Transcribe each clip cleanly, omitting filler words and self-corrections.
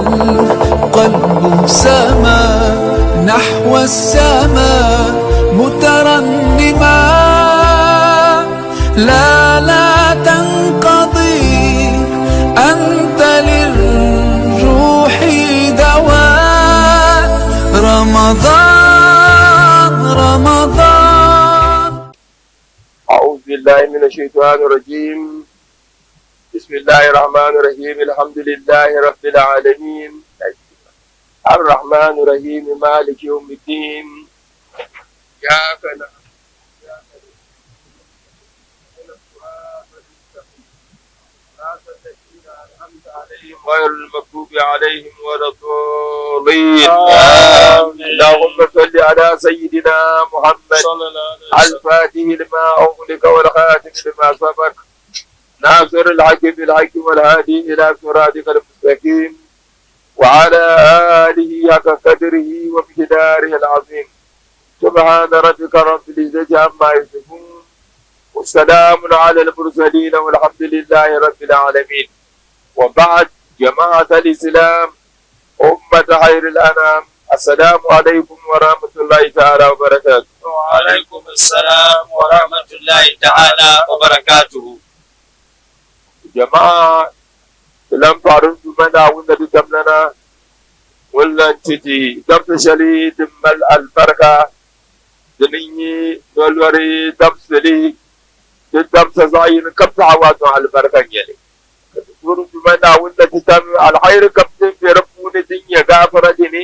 والقلب سما نحو السماء مترنما. لا لا تنقضي، أنت للروح دواء. رمضان رمضان. أعوذ بالله من الشيطان الرجيم. بسم الله الرحمن الرحيم. الحمد لله رب العالمين الرحمن الرحيم مالك يوم الدين. إياك نعبد وإياك نستعين أنعمت عليهم غير المغضوب عليهم ولا الضالين. اللهم صل على سيدنا محمد الفاتح لما أغلق والخاتم لما سبق ناصر الحق بالحق والهادي إلى صراطك المستقيم وعلى آله حق قدره ومقداره العظيم. سبحان ربك رب العزة عما يصفون والسلام على المرسلين والحمد لله رب العالمين. وبعد، جماعة الإسلام، أمة خير الأنام، السلام عليكم ورحمة الله تعالى وبركاته. وعليكم السلام ورحمة الله تعالى وبركاته. Jama'a lan faru mana wanda di damlana wallan titi dabta shali din mal albarka dinin yi dolwari dabsili di dabta zayin kabta wato albarkan yele turu mana wanda ti tam alkhair kabtin fi rabbuni din ya gafara dini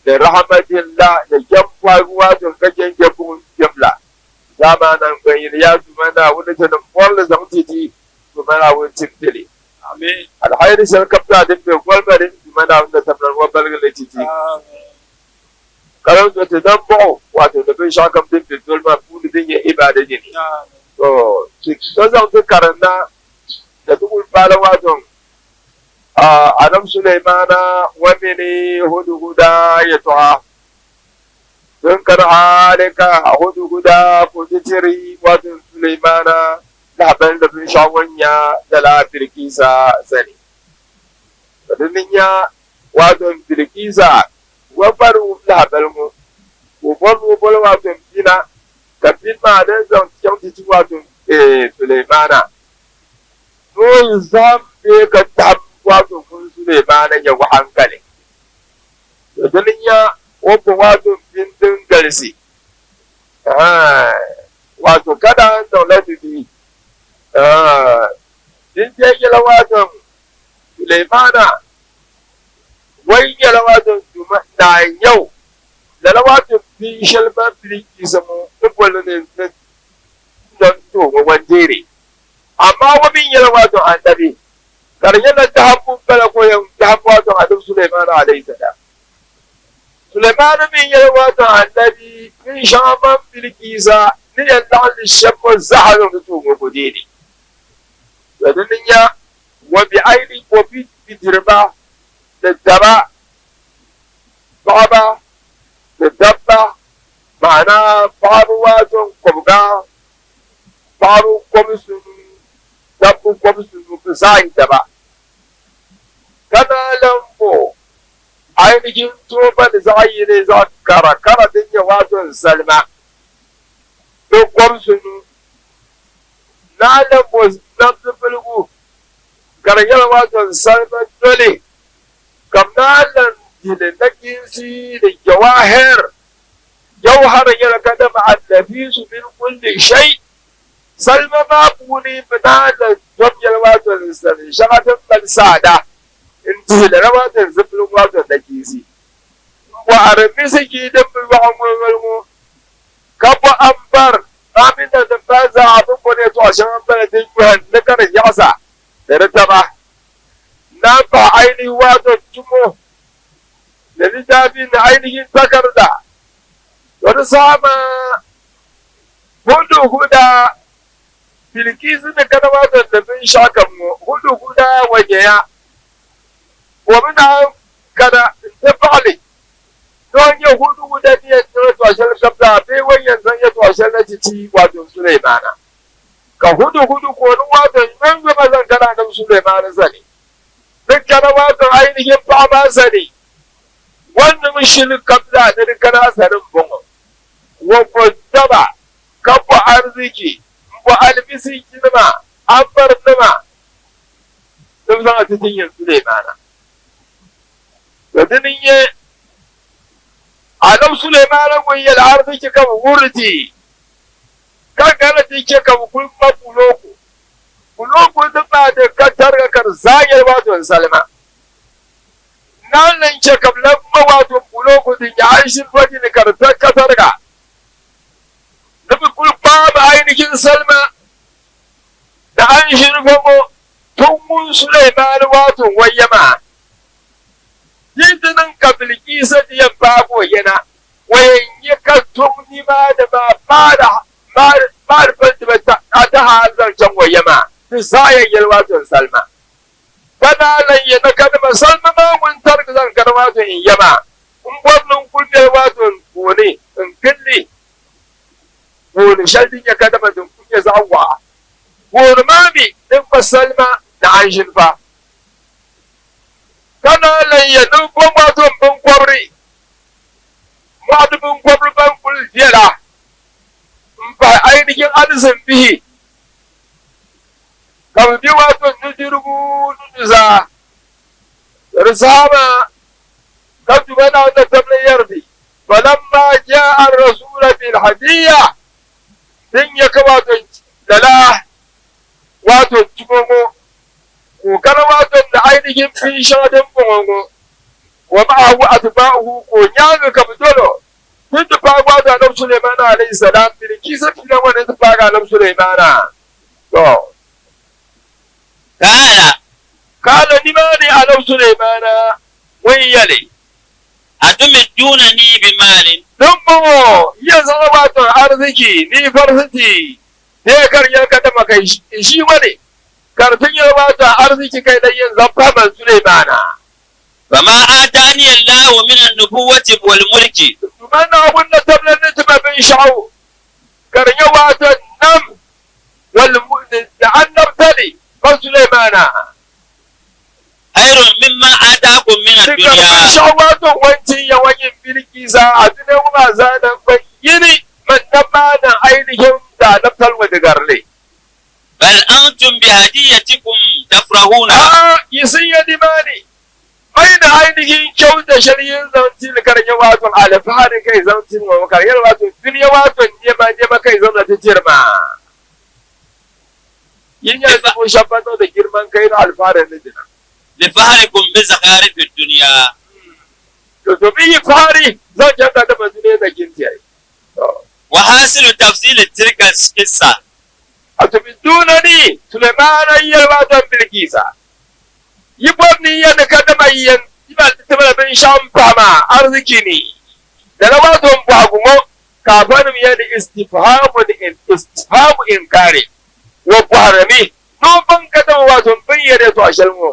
da rahmatillah da jamfa wato kajen jabun jumla zamanan bayin ya mana wanda ta nan walla zamtiti mana wun timtili. آمين. Alhairi shal kapta din be gwalbarin mana wanda tabbar wa balgale titi. آمين. Karan to te dan bo wato da bin shakam din be dolma puni din ya ibada din. آمين. To to zan ti karanna da dukul bala wato a Adam Sulaimana wa mini hudu huda ya to'a don kar halika hudu huda ko titiri wato Sulaimana laban da bin shawanya da la Bilkisa sani. Domin ya wato Bilkisa wabaru labal mu wo bol wato bina ka bin ma dan zan kyauti wato Sulaimana. To zam be ka tab wato kun Sulaimana ya wa hankali. Domin ya wato wato bin din galsi. Wato kada an daulatu bi. Din je yɛla wato Sulaimana wai yɛla wato duma na yau lala wato bin shɛli ban Bilkisa mu ni boli ni ni don to wandere amma wa min yɛla wato annabi kar yɛla dahabu bala ko yan dahabu wato Adam Sulaimana alayhi salam. Sulaimana min yɛla wato annabi min shaman Bilkisa ni yan laɣim shɛba zaɣa ni to ŋɔ bodere domin ya wa bi aini ko bi bidirba da daba paɣaba da dabba, ma'ana paɣaba wato kɔbiga, paɣaba kɔbisinu, dabba kɔbisinu bi zaa yi daba kana lambo ainihin toba da zaɣ yini zaɣ kara kara din nyɛ wato salima di kɔbisinu na lambo namdi piligu ka di nyɛla wato salima doli kam na lan dili nakinsi da jawahir jawhar nyɛla ka dama annafisu min kulli shay salima maa puuni bi na lan tom nyɛla wato sali shɛŋa din mali saada n dihi lala wato zipiligu wato nakinsi wahari misiki din bi lɔɣu ŋɔ ŋɔ ka bo ambar amin da din ba zaa bin bo ne to shɛŋa bala din yuhan ni ka di yaɣasa da di taba na pa ainihin wato tumo da littafi na ainihin takarda wani sama hudu huda Bilkisu da kana wato da bin shakan mu hudu huda waje ya wa muna kada ta fa'ali don ya hudu huda ne ya to shal kabda bai wayan zan ya to shal na titi wato Sulaimana ka hudu hudu ko ni wato nan gaba zan kana da Sulaimana zane. Di kana wato ainihin paɣa maa sani, Wɔnim shili kam zaa ni di kana a sani m-bɔŋɔ, Wɔ bo daba, ka bo ariziki, m-bo alibisichinima, ambarinima, ni bɛ zaŋ a ti ti nyin Sulemaana. To dini n-nyɛ Anabi Sulemaana ŋun yɛli ariziki ka bɛ wuhiri ti, ka gari di chɛ ka bɛ kul ŋma bulooku. Bulooku din maa di ka tariga ka di zaa nyɛla waato n salima. Naawuni ni chɛ ka bɛ lan ŋma waato bulooku din nyɛ anzinfa dini ka di ka tariga. Ni bɛ kul kpaai bɛ ainihin salima ni anzinfa ŋɔ tum ŋun Sulemaana waato ŋɔ yɛma. Di ti niŋ ka Bilikiisa ti yɛn paagi o yɛna, o yɛn nya ka tum nimaani maa maali pali ti a taha zaŋ chaŋ o yɛma ti zaa yɛn yɛli waato n salima. Ka naa lan yɛn na kadama salima maa ŋun tarigi zaŋ kana waato n yɛma m-bɔri ni n kul mɛli waato n gooni n-gili li. Gooni shɛli din nyɛ kadama din kul nyɛ zaɣ wɔɣa. Gooni maa mi din kpa salima ni anzinfa. Ka naa lan yɛli ni bɛ bom waato m biŋkɔbiri mɔɣu ni biŋkɔbiri bɛn kul viɛla m-pahi ainihin alizin bihi, ka bɛ be waato nudirigu ni nuzaa. Di saha maa ka Duuma Naawuni na tabili yɛri li, Falamma jaa ar-rasuula bil-hadiyya, din nyɛ ka waato lala waato tumo ŋɔ ka o kana waato ni ainihin pin shɛŋa din bɔŋɔ ŋɔ, wa ma'ahu atba'uhu, ka o nyaaŋa ka bɛ dol o, din ti paagi waato Anabi Sulemaana alayhi salam, Bilikiisa pina ŋɔ ni ti paagi Anabi Sulemaana. Tɔ! Kaala. Kaala nimaani Anabi Sulemaana ŋun yɛli. Atumidduunanii bimaalin. Dimbɔŋɔ yɛn zaŋla waato ariziki ni farisiti bee ka di nyɛla kadama ka n ʒii ŋɔ ni, ka di ti nyɛla waato ariziki ka yi lan yɛn zaŋ pahi man Sulemaana. Fama aataaniya Allahu mina nubuwati walmulki. Duuma Naawuni na tabila ni ti ma binshɛɣu ka di nyɛ waato nam ni annabitali man Sulemaana. Khayrun mimma aataakum mina Di ka dunya. binshɛɣu waato ŋɔ n-ti ya ŋɔ nyɛ Bilikiisa a dunia ŋɔ maa zaa naŋgban yini man nam maa niŋ ainihin daanabitali ŋɔ di gari li. Bal antum bihadiyatikum tafrahuna. A'a, yiɣisinya nimaani, ma yi ni ainihin kyauta shɛli yin zaŋ ti li ka di nyɛ waato alifahari ka yi zaŋ ti ŋɔ ka di nyɛla waato dunia waato nɛma nɛma ka yi zaŋ na ti tiri ma. Yi nyɛla ninvuɣ shɛba ban niŋdi girman kai ni alifahari ni dina. Lifaharikum bi zakharifi dunya. To domin yi fahari zaŋ chaŋ kadama dunia nachintɛri. To. Wa hasilu tafsili tilka al-qissa. Atumidunani Sulemaana yɛli maa dɔn Bilikiisa, Yi bɔri ni n yɛli ni kadama yi yɛn ti ma ti mala binshɛɣu m-pahi maa ariziki ni? Lala waato m bɔhigu ŋɔ ka afanim yɛli ni istifhaamun istifhaamu inkaari wa bɔhirimi ni o baŋ kadama waato m bini yɛli yɛtɔɣ shɛli ŋɔ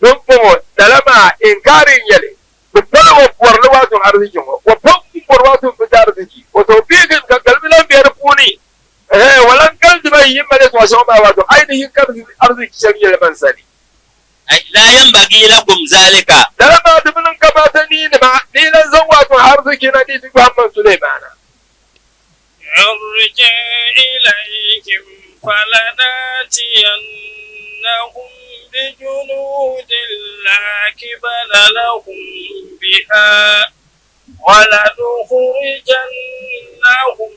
dimbɔŋɔ lala maa inkaari n-nyɛ li. Bɛ pala wa bɔri li waato ariziki ŋɔ wa pam m-bɔri waato m-bi ti ariziki wa tawfiiqin ka galimi lan be di puuni. Ɛhɛɛ, walan galisi ba yi mali yɛtɔɣ shɛŋa maa waato ainihin ka ariziki shɛli nyɛla man sani. Ay laa yanbagii lakum zaalika. Lala maa di bi niŋ kamaata ni yi nima ni yi lan zaŋ waato ariziki na ni yi ti yɔhim man Sulemaana. Irji ilayhim falanatiyannahum bijunudin laa kibala lahum bihaa walanukhrijannahum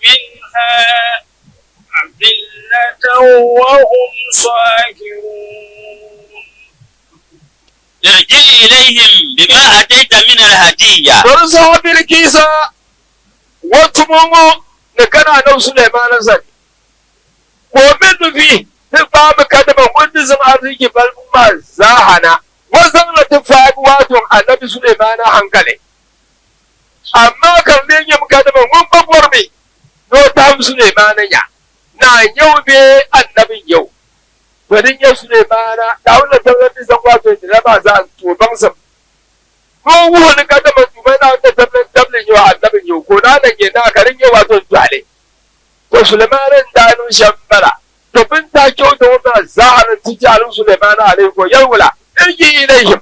minhaa azillatan wahum saaghiruun. Irji ilayhim bima atayta min alhadiyya. Bari saha Bilkiisa ŋɔ tumo ŋɔ ni kana Anabi Sulemaana sani, ka o mi nufi ti gbaai mi kadama ŋun ni zaŋ ariziki balibu maa zaa ha na. Ŋɔ zaŋla ti faagi waato Anabi Sulemaana hankali. Amaa ka di lee nyɛmi kadama ŋun gba bɔrimi ni o tahim Sulemaana nya, naa n-nyɛ o bee anabi n-nyɛ o. To din nyɛ Sulemaana, Naawuni la tabila ni zaŋ waato nira maa zaa n-ti o baŋsim ni o wuhi ni kadama Duuma Naawuni la tabila n-tabili n-nyɛ o anabi n-nyɛ o, ka o naan na nyɛ naa ka di nyɛ waato n-dɔɣili. To Sulemaana n-daa niŋ shɛm m-bala. To bɛ ni daa chɛ o dɔŋɔ maa zaa hal nti ti Anabi Sulemaana alayhi ko yɛli wula? Irji ilayhim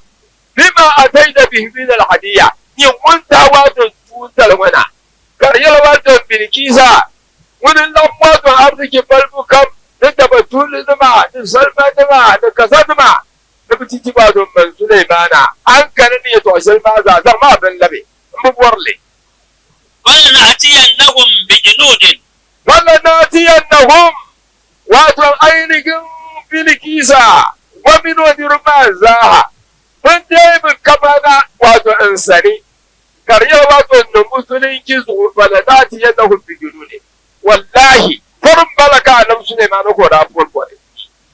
bima atayta bihi min al-hadiyya, nyin ŋun tahi wato tuuntali ŋɔ na, ka di nyɛla wato Bilkiisa ŋuni n-laɣim wato arziki balibu kam ni daba tuulinima ni salimanima ni kasanima ni bɛ ti ti wato m man Sulemaana, a ni kani ni yɛtɔɣ shɛli maa zaa zaŋmi a bini labi, m bi bɔri li. Falana'tiyannahum bijunuudin. Falana'tiyannahum, wato ainihin Bilkiisa wa mini o niriba maa zaaha, bɛn deei bɛ kamana wato n sani, ka di nyɛla wato n ni musulinchi zuɣu, falana'tiyannahum bijunuudin. Wallahi, pɔri m-bala ka Anabi Sulemaana ka o daa pɔri bɔri.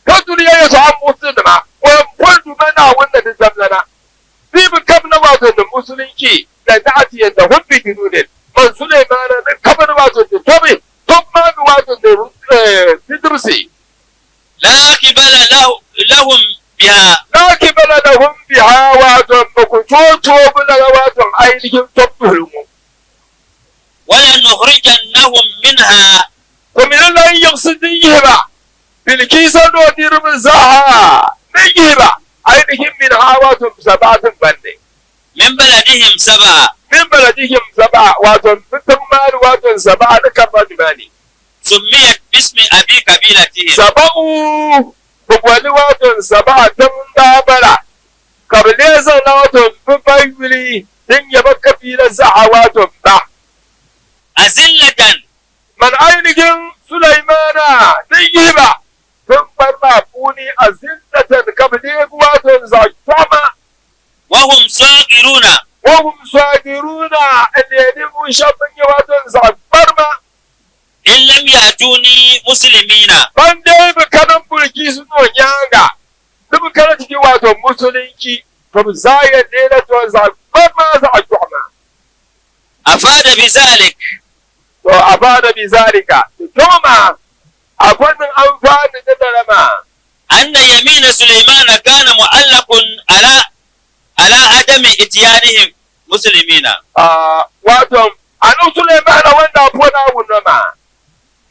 Ka dunia yɛtɔɣa muɣisinima, o yɛn pɔri Duuma Naawuni ni di zamlana. Bɛ bi kabina wato ni musulinchi lana'tiyannahum bijunuudin, man Sulemaana ni kabini wato ni tɔbi, tɔbu maa mi wato ni bidibisi. Laa qibala lahum biha. Laa qibala lahum biha wato bɛ ku tooi toobu lala wato ainihin tɔbu tuhili ŋɔ. Walanukhrijannahum minha. To mi ni lan yiɣisi di yihi ba Bilkiisa ni o niriba zaa ni yihi ba ainihin minha wato Saba'a tiŋgbani ni. Min baladihim Saba'a. Min baladihim Saba'a wato bɛ tiŋ maa ni wato Saba'a ni kariba nimaani. Summiyat bismi abi kabilatihim. Saba'u bɛ boli wato Saba'a tiŋ n-daa bala ka bɛ lee zaŋ la wato bɛ ba yuli din nyɛ bɛ kabiila zaɣa wato ba. Azillatan. Man ainihin Sulaimana ni yihi ba tiŋgbani maa puuni azillatan ka bɛ leegi wato zaɣ chɔɣima. Wahum saagiruna. Wahum saagiruna n-leei ninvuɣ shɛba bɛn nyɛ wato zaɣ gbarima. In lam ya'tuni muslimiina. Ban dee bi kana m-bulichiisi ni o nyaaŋa ni bi kana ti ti wato musulinchi, to bɛ zaa yɛn leela to zaɣ gbarima zaɣ chɔɣima. Afaada bi zalik. To afaada bi zalika, ti kpɛŋɔ maa afa niŋ anfaani ni lala maa. Anna yamiina Sulaimana kana mu'allaqun ala ala adami ityanihim muslimiina. Wato Annabi Sulaimana wanda po Naawuni ŋɔ maa,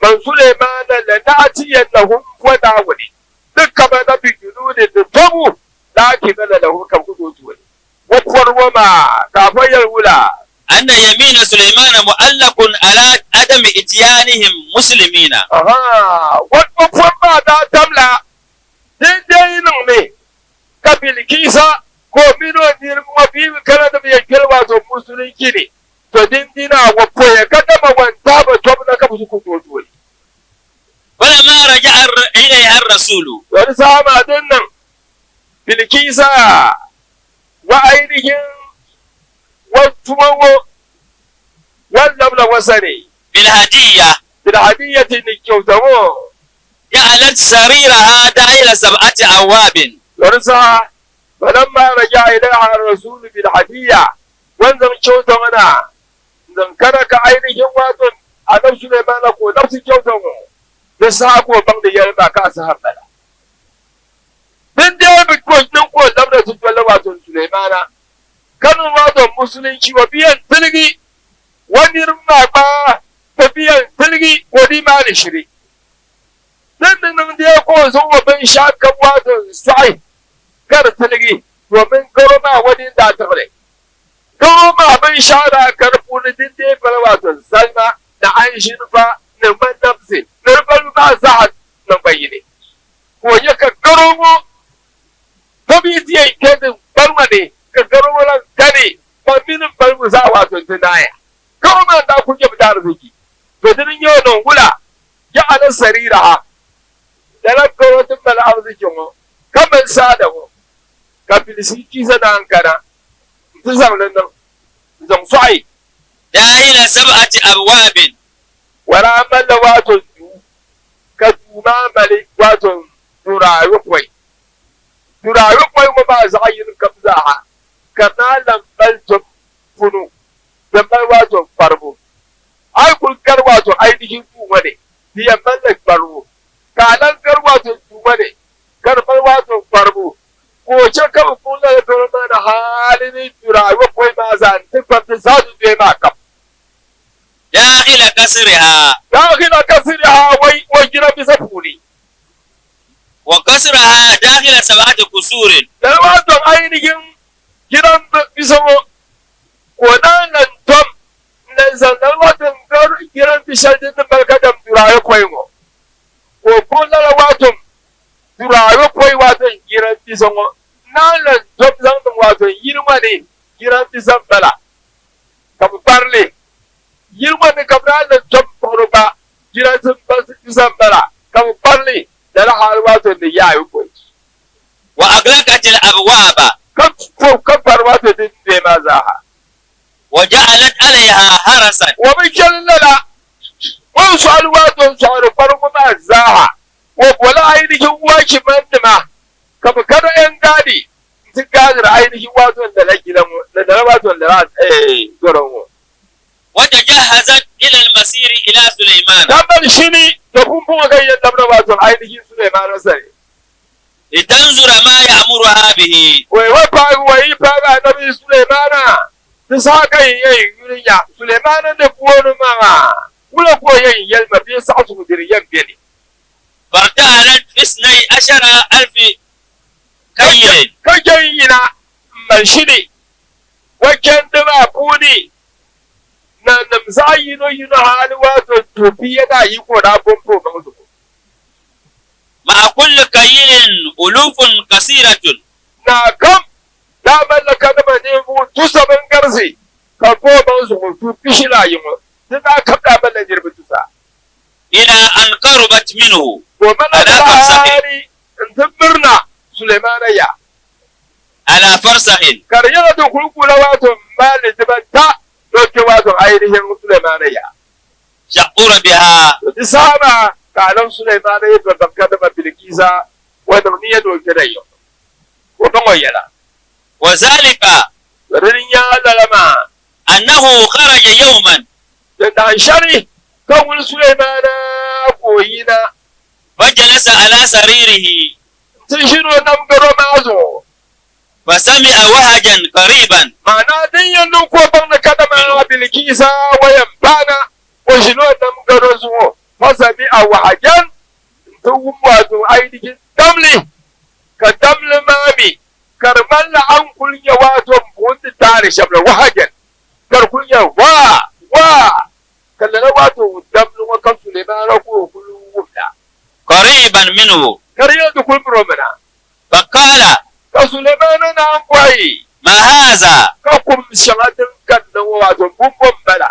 Man Sulaimana lana'tiyannahum po Naawuni ni kamana bi junuudin ni tɔbu laa qibala lahum ka bɛ ku tooi tuhi li. O pɔri ŋɔ maa ka a fa yɛli wula? Anna yamiina Sulaimana mu'allaqun ala adami ityanihim muslimiina. Ahaa, o pɔri maa daa tamla dindee yi niŋ mi ka Bilkiisa ka o mini o niriba ŋɔ bee bɛ kana ni bɛ yɛn kpɛli wazo musulinchi ni, to dindina ŋɔ poya ka dama ŋɔ n-tahi ba tɔbu na ka bɛ su ku tooi tooi. Falamma raja'a ilayha ar-rasulu. To di saha maa din niŋ Bilkiisa wa ainihin wa tuma ŋɔ wa labila ŋɔ sani. Bilhadiyya. Bilhadiyyati ni kyauta ŋɔ. Ja'alat sariraha da'ila sab'ati awwabin. To di saha falamma raja'a ilayha ar-rasulu bilhadiyya wan zaŋ kyauta ŋɔ na n-zaŋ kana ka ainihin wato Annabi Sulaimana ka o labisi kyauta ŋɔ, di saha ka o baŋ di yɛli maa ka a saha m-bala. Din dee bi ko niŋ ka o labina ti dolila wato Sulaimana ka niŋ wato musulinchi o bi yɛn tiligi o niriba maa gba bɛ bi yɛn tiligi ka o di maani shiri. Din ni niŋ dee ka o zaŋ o binshɛɣu kam wato n-sɔɣi ka di tiligi domin garo maa o din daa tiɣili. Garo maa binshɛɣu daa ka di puuni din dee pala wato salima ni anzinfa ni ŋmanamsi ni di balibu maa zaa naŋgban yini. Ka o nya ka garo ŋɔ tɔbu yi ti yɛn kpe di gbarima ni, ka garo ŋɔ lan kani ba mini m balibu zaa wato nti naaya. Garo maa n-daa kul nyɛ bɛ daariziki. To dini n-nyɛ o niŋ wula? Ja'ala sariraha, lala garo din mali ariziki ŋɔ ka mali saada ŋɔ, ka Bilisikiisa naan kana nti zaŋ li niŋ n-zaŋ sɔɣi. Dahila sab'ati abwaabin. Wala malila wato duu, ka duu maa mali wato duri ayopɔin. Duri ayopɔin ŋɔ maa zaɣ yini kam zaaha ka naa lan mali tom punu din mali wato kparibu. A yi kul gari wato ainihin duu ŋɔ ni, di yɛn malila kparibu, ka a lan gari wato duu ŋɔ ni ka di mali wato kparibu, ka o chɛ ka bɛ kpuɣi lala dɔro maa ni hali ni duri ayopɔin maa zaa nti kpariti zaa dundoya maa kam. Daakhila kasriha. Daakhila kasriha, wai o jirambisa puuni. Wa kasraha dakhila sab'ati kusurin. Lala maa tom ainihin jiranbisa ŋɔ ka o naan lan tom n-lan zaŋ lala maa tom gari jiranbi shɛli din ni mali kadam duri ayopɔin ŋɔ, ka o kpuɣi lala waa tom duri ayopɔin waa tom jiranbisa ŋɔ n-naan lan tom zaŋ niŋ waa tom yili ŋɔ ni jiranbisa m-bala ka bɛ kpari li yili ŋɔ ni ka bɛ naan lan tom kpuɣiri gba jiranbisa m-bala ka bɛ kpari li lala hali waa tom ni yaai ayopɔin. Wa aglaqat al-abwaaba. Ka fo ka kpari waa tom din duya maa zaaha. Wa ja'alat alayha harasan. O bi chɛli lala, o ni sɔɣili waa tom sɔɣiri kparigu maa zaaha, o bola ainihin waachimanima ka bɛ kana Ɛngadi nti gaadiri ainihin waa tom lala jila ŋɔ ni lala waa tom lala dɔro ŋɔ. Wa tajahazat ila al-masiri ila Sulaimana. Ka mali shini, to pumpɔŋɔ ka yi yɛn labina waa tom ainihin Sulaimana sani. Litanzura ma ya'muruha bihi. Wai wa paagi wa yi paagi Anabi Sulemana, di saha ka yi yɛn yuli nya Sulemana ni booni ma maa, wula ka o yɛn yɛli ma bee saɣisigu dini yɛn beni? Fartahalat isnay ashara alfi kayilin. Ka chɛ n-yina m-mali shini wa chandi maa puuni nanim zaɣ yino yino hali waato tuhi pia ni ayi ka o daa bo m-pa o maŋ zuɣu. Ma'a kulli kayilin ulufun kasiratun. Naa kam daa malila kadama ninvuɣ tusa bɛn garisi, ka bo o maŋ zuɣu tuhi pishi la ayi ŋɔ. Di naa kam daa malila niriba tusa. Ila an karubat minhu Ka o malila ala farsahin. taari nti mirina Sulemaana ya. Ala farsahin. Ka di nyɛla ti kul kula waato m-maali dibata ni o kpe waato ainihin Sulemaana ya. Sha'ura biha. To di saha maa ka Annabi Sulaiman yi doli baŋ kadama Bilikiisa o niŋ niya ni o kpɛna yiŋ ka o baŋ o yɛla. Wa zalika. To di ni nya lala maa. Annahu kharaja yawman. Di dahin shɛli ka ŋun Sulaimana ka o yina. Fa jalasa ala saririhi. Nti ʒini o nam garo maa zuɣu. Fasami'a wahajan qariban. Ma'ana din yɛn niŋ ka o baŋ ni kadama Bilikiisa wa yɛn paana o ʒini o nam garo zuɣu, fasami'a wahajan nti wum waato ainihin damli, ka damli maa mi ka di ŋmanila a ni kuli nya waato buɣim ni taari shɛm la, wahajan, ka di kuli nyɛ waa! Waa! Ka lala waato damli ŋɔ ka Sulemaana ka o kuli wumda. Qariban minhu. Ka di yɛn ti kuli miri o mi na. Faqaala. Ka Sulemaana naan bɔhi. Ma haaza? Ka kum shɛŋa din kanna ŋɔ waato bumbɔ m-bala.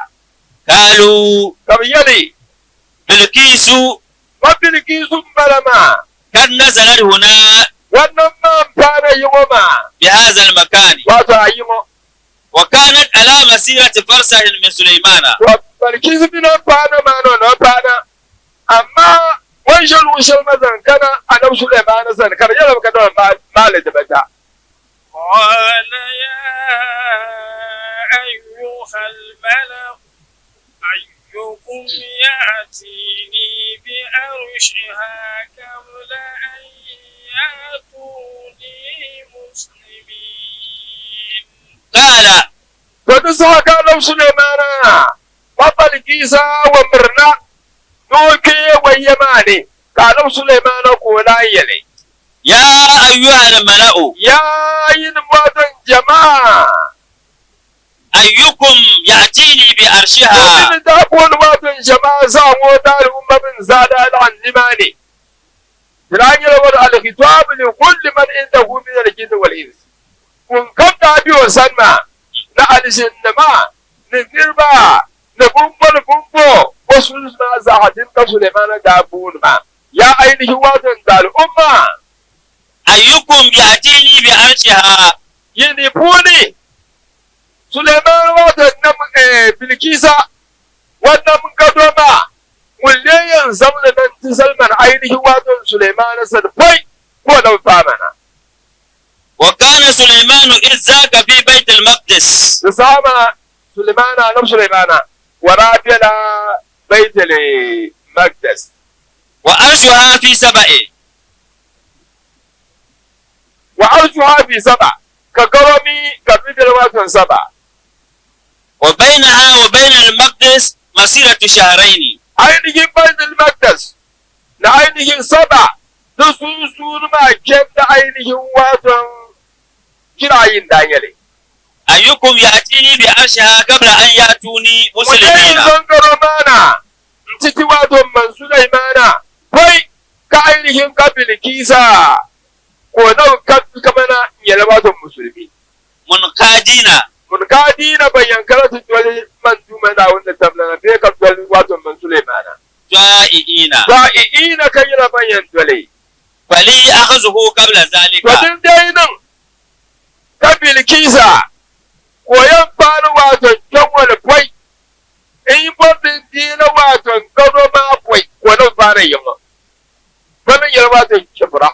Qaaluu. Ka bɛ yɛli. Bilkiisu. Ma Bilkiisu m-bala maa. Kad nazalat hunaa. Wannan maa m-paana yiŋɔ maa. Bi haazal makaani. Waato a yiŋɔ. Wa kaanat alaa masiirati farsahin min Sulemaana. To Bilkiisu mi na paana maa ni o na paana. Amaa o ni ʒe luɣ shɛli ma zaŋ kana Anabi Sulemaana sani, ka di nyɛla bɛ ka dama maali dibata. Qaala yaa ayyuhal mala'u ayyukum ya'tiinii bi'arshihaa qabla an ya'tuunii muslimiin. Qaala. To di saha ka Anabi Sulemaana ma Balikisa wa mirina ni o kpee wa ya maa ni, ka Anabi Sulemaana ka o lan yɛli. Yaa ayyuhal mala'u. Yaa yinim waatan jama'a. Ayyukum ya'tiini bi arshiha. O ni daa booni waatan jama'a zaa ŋɔ daalumma mini zaa daa laɣim nimaani. Di daa nyɛla wani al-khitaabu li kulli man indahu min al-jinni wal-ins. Ŋun kam daa be o sani maa ni alizinnima ni niriba ni bumbo ni bumbo o sulinsi maa zaaha din ka Sulemaana daa booni maa, Yaa ainihi waato n daali umma! Ayyukum ya'tiini bi arshiha. Yi ni puuni Sulemaana waato nam Bilkiisa wa nam gado maa, ŋun lee yɛn zaŋ li na nti zali man ainihi waato n Sulemaana sani pɔi ka o labi paai ma na. Wa kana Sulaimanu iz zaka fi Bait al-Maqdis. Di saha maa Sulemaana, Anabi Sulemaana, wa daa bela Bait al-Maqdis. Wa arshuha fi saba'i. Wa arshuha fi saba, ka garo mi ka di bela wato saba. Wa bainaha wa bain al-Maqdis masiratu shahraini. Ainihin Bait al-Maqdis na ainihin saba. Di sunsuuni maa chɛndi ainihin waaton kira ayi n-daa nyɛ li. Ayyukum ya'tini bi arshiha qabla an ya'tuni Musulmina. Ŋun lee zaŋ garo maa na nti ti waato man Sulaimana pɔi ka ainihin ka Bilikiisa ka o na bi ka kamana n-nyɛla waato Musulimi. Munqadina. Munqadina ban yɛn kana ti doli man Duuma Naawuni ni tamla na bee ka doli waato man Sulaimana. Ta'i'ina. Ta'i'ina ka nyɛla ban yɛn doli. Fali akhzuhu qabla zalika. To din dee yi niŋ ka Bilkiisa ka o yɛn paani waato kpe ŋɔ ni pɔi, n yi bɔri din deei la waato gado maa pɔi ka o na bi paani yi ŋɔ. Bɛ ni yɛli waato chɛfura.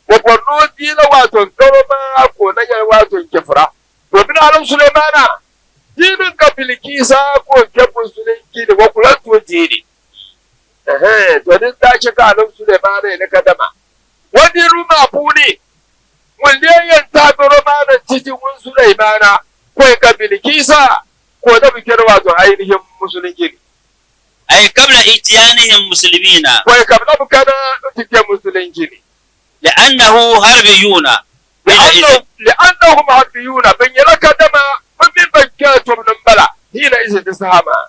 O bɔri ni o deei la waato gado maa ka o na yɛli waato chɛfura. Domin Annabi Sulemaana Di niŋ ka Bilikiisa ka o kpe musulinchi ni, o ku lan tooi deei li. Ɛhɛn, to din daa chɛ ka Annabi Sulemaana ni kadama o niriba maa puuni ŋun lee yɛn tahi dɔro maa na nti ti ŋun Sulemaana pɔi ka Bilikiisa ka o na bi kpɛri waato ainihin musulinchi ni. Ay qabla ityanihim muslimiina. Pɔi ka bɛ na bi kana nti kpe musulinchi ni. Li'annahu harbiyuuna hiina-izin. Li'annahum harbiyuuna, bɛ nyɛla kadama bɛ mini ban kpɛra tɔbu ni m-bala, hiina-izin di saha maa.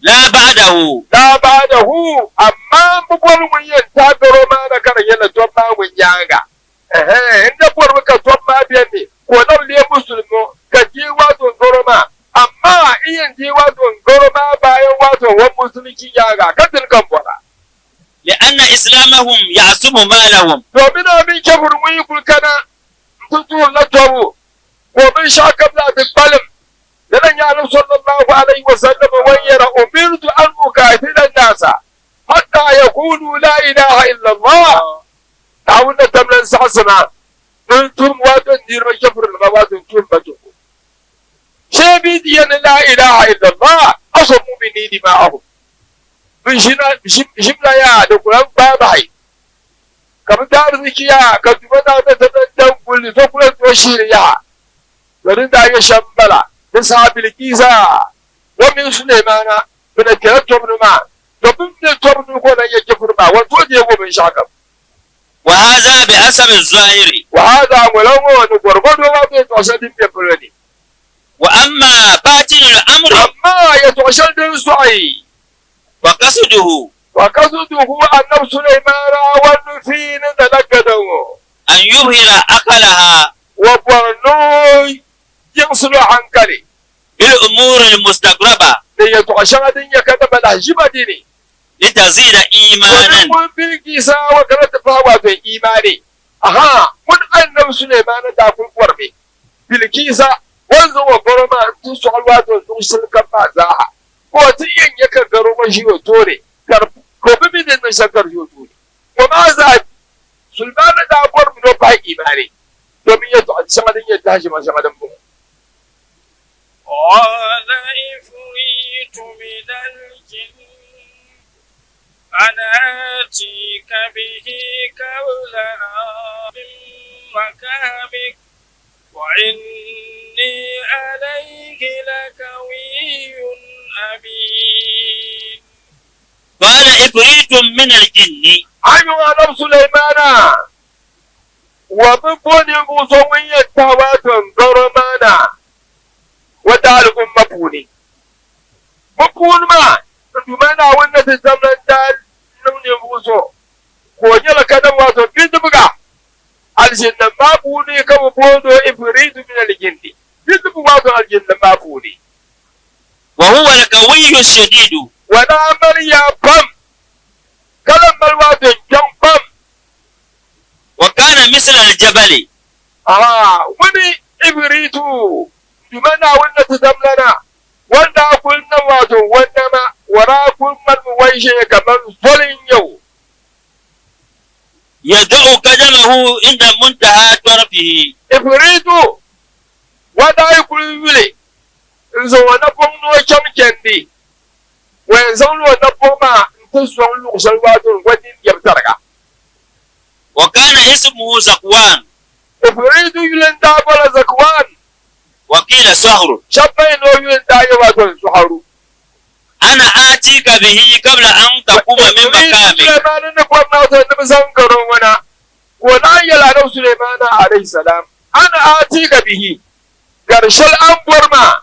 Laa ba'dahu. Laa ba'dahu, amaa m bi bɔri ŋun yɛn tahi dɔro maa na ka di nyɛla tɔbu maa ŋun nyaaŋa. Ɛhɛɛ, n da bɔrimi ka tɔbu maa beni ka o na bi leei Musulimi ka deei waato dɔro maa, amaa n yɛn deei waato dɔro maa bayan waato o Musulunchi nyaaŋa ka dini ka m bɔra. Li'anna islamahum ya'sumu maalahum. Domin a mini chɛfuri ŋun yi kuli kana n-ti tuhirila tɔbu, ka o binshɛɣu kam zaa ti kpalim. Lala n-nyɛ Annabi sallallahu alayhi wa sallam ŋun yɛra, Umirtu an ukaatila n-naasa hatta yakulu laa ilaaha illallah. Naawuni na tamla n-saɣisi ma ni n tuhim waato n niriba chɛfurinima waato n tuhim ba tuhibu. Shee bɛ yi ti yɛli ni laa ilaaha illallah, asamu minni dima'ahum. Bɛ ʒimla yaa di ku lan gbaai bahi, ka bɛ daarzichi yaa ka Duuma Naawuni ti niŋ dan guli ni so ku lan tooi shihiri yaha. To di ni daa nyɛ shɛm m-bala, di saha Bilikiisa o mini Sulemaana bɛ na kpɛla tɔbu ni maa, to bɛ mi ni tɔbu ni ka o na nyɛ chɛfuri maa, o ni tooi deeg o binshɛɣukam. Wa haza bi hasabi zahiri. Wa haza ŋɔla ŋɔ ni gɔrigɔdo maa bee tɔɣ shɛli din be polo ni. Wa amma batinul amri. Amaa yɛtɔɣ shɛli din sɔɣi. Fa qasduhu. Fa qasduhu Annabi Sulaimaana wa nufi ni lala gada ŋɔ. An yubhira aqalaha. Wa bɔri ni o yiɣisili o haŋkali. Bil umuuril mustagraba. Ni yɛtɔɣ shɛŋa din nyɛ kadama lahiʒiba dini. Litazida iimaanan. Domin ŋun Bilkiisa wa kana ti pahi wato iimaani. Ahaa! Ŋun Annabi Sulaimaana daa kuli bɔrimi Bilikiisa, o ni zaŋ o garo maa n-ti sɔɣili waato luɣ shɛli kam maa zaaha, ka o ti yɛn nya ka garo ŋɔ ʒi o tooni, ka o bi mi di ni niŋ shɛm ka di ʒi o tooni. Ŋɔ maa zaa, Sulemaana daa bɔrimi ni o pahi imaani, domin yɛtɔɣ shɛŋa din nyɛ tahiʒima shɛŋa din bɔŋɔ. Qala ifritu min al-jinn ana atika bihi qabla an min makamik wa inni alayhi lakawiyyun amin. Qala ifritun min al-jinni. Ayo Annabi Sulaimana wa bi bo ninvuɣ so ŋun yɛn tahi waato n-garo maa na o daaliguŋ puuni. Bɛ puuni maa, n Duuma Naawuni ni ti zaŋla n-daa niŋ ninvuɣ so ka o nyɛla kadama waato bidibiga alizinnim maa puuni ka bɛ boond o Ifiriitu min al-jinni, bidibiga waato alizinnim maa puuni. Wa huwa al-qawiyyu ash-shadiidu. Wa daa mali yaa pam, ka lan mali waato kpiɔŋ pam. Wa kaana misla al-jabali. Amaa ŋuni Ifiriitu n Duuma Naawuni ni ti zaŋla na O ni daa kul niŋ waato o nama, o daa kul ŋmanimi wainʒee kaman zoli n-nyɛ o. Yada'u kadamahu inda muntaha tɔrafihi. Ifiritu, o daa yi kul yuli n-zaŋ o napɔŋ ni o chaŋ chandi, o yɛn zaŋla o napɔŋ maa nti sɔŋ luɣ shɛli waato o nini lɛbi tariga. Wa kana ismuhu Zakwan. Ifiritu yuli n-daa bɔla Zakwan. Wa qila Sahr. Shɛba ban ni o yuli n-daa nyɛ waato Zuharu. Ana aatika bihi qabla an taquma min maqamik. Sulaimanu ni bɔri na ni bɛ zaŋ garo ŋɔ na, ka o naan yɛli Anabi Sulaimana alayhi salam, Ana aatika bihi, gari shɛli a ni bɔri maa,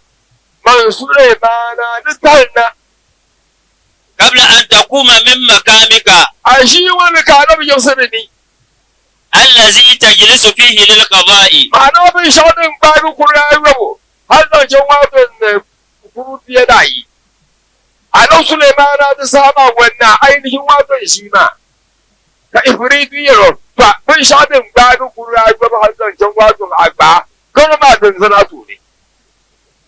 man Sulaimana ni tahi na. Qabla an taquma min maqamika. A ʒii ŋɔ ni ka Anabi yiɣisi di ni. Allazi tajlisu fihi lil qada'i. Ma'ana binshɛɣu din gbaagi kurili ayɔbu hal zaŋ chaŋ wato ni kuru pia ni ayi. Anabi Sulemaana di saha maa wanna ainihin wato ʒii maa. Ka Ifriitu yɛl o, Pa binshɛɣu din gbaagi kurili ayɔbu hal zaŋ chaŋ wato a gbaai garo maa din zani a tooni.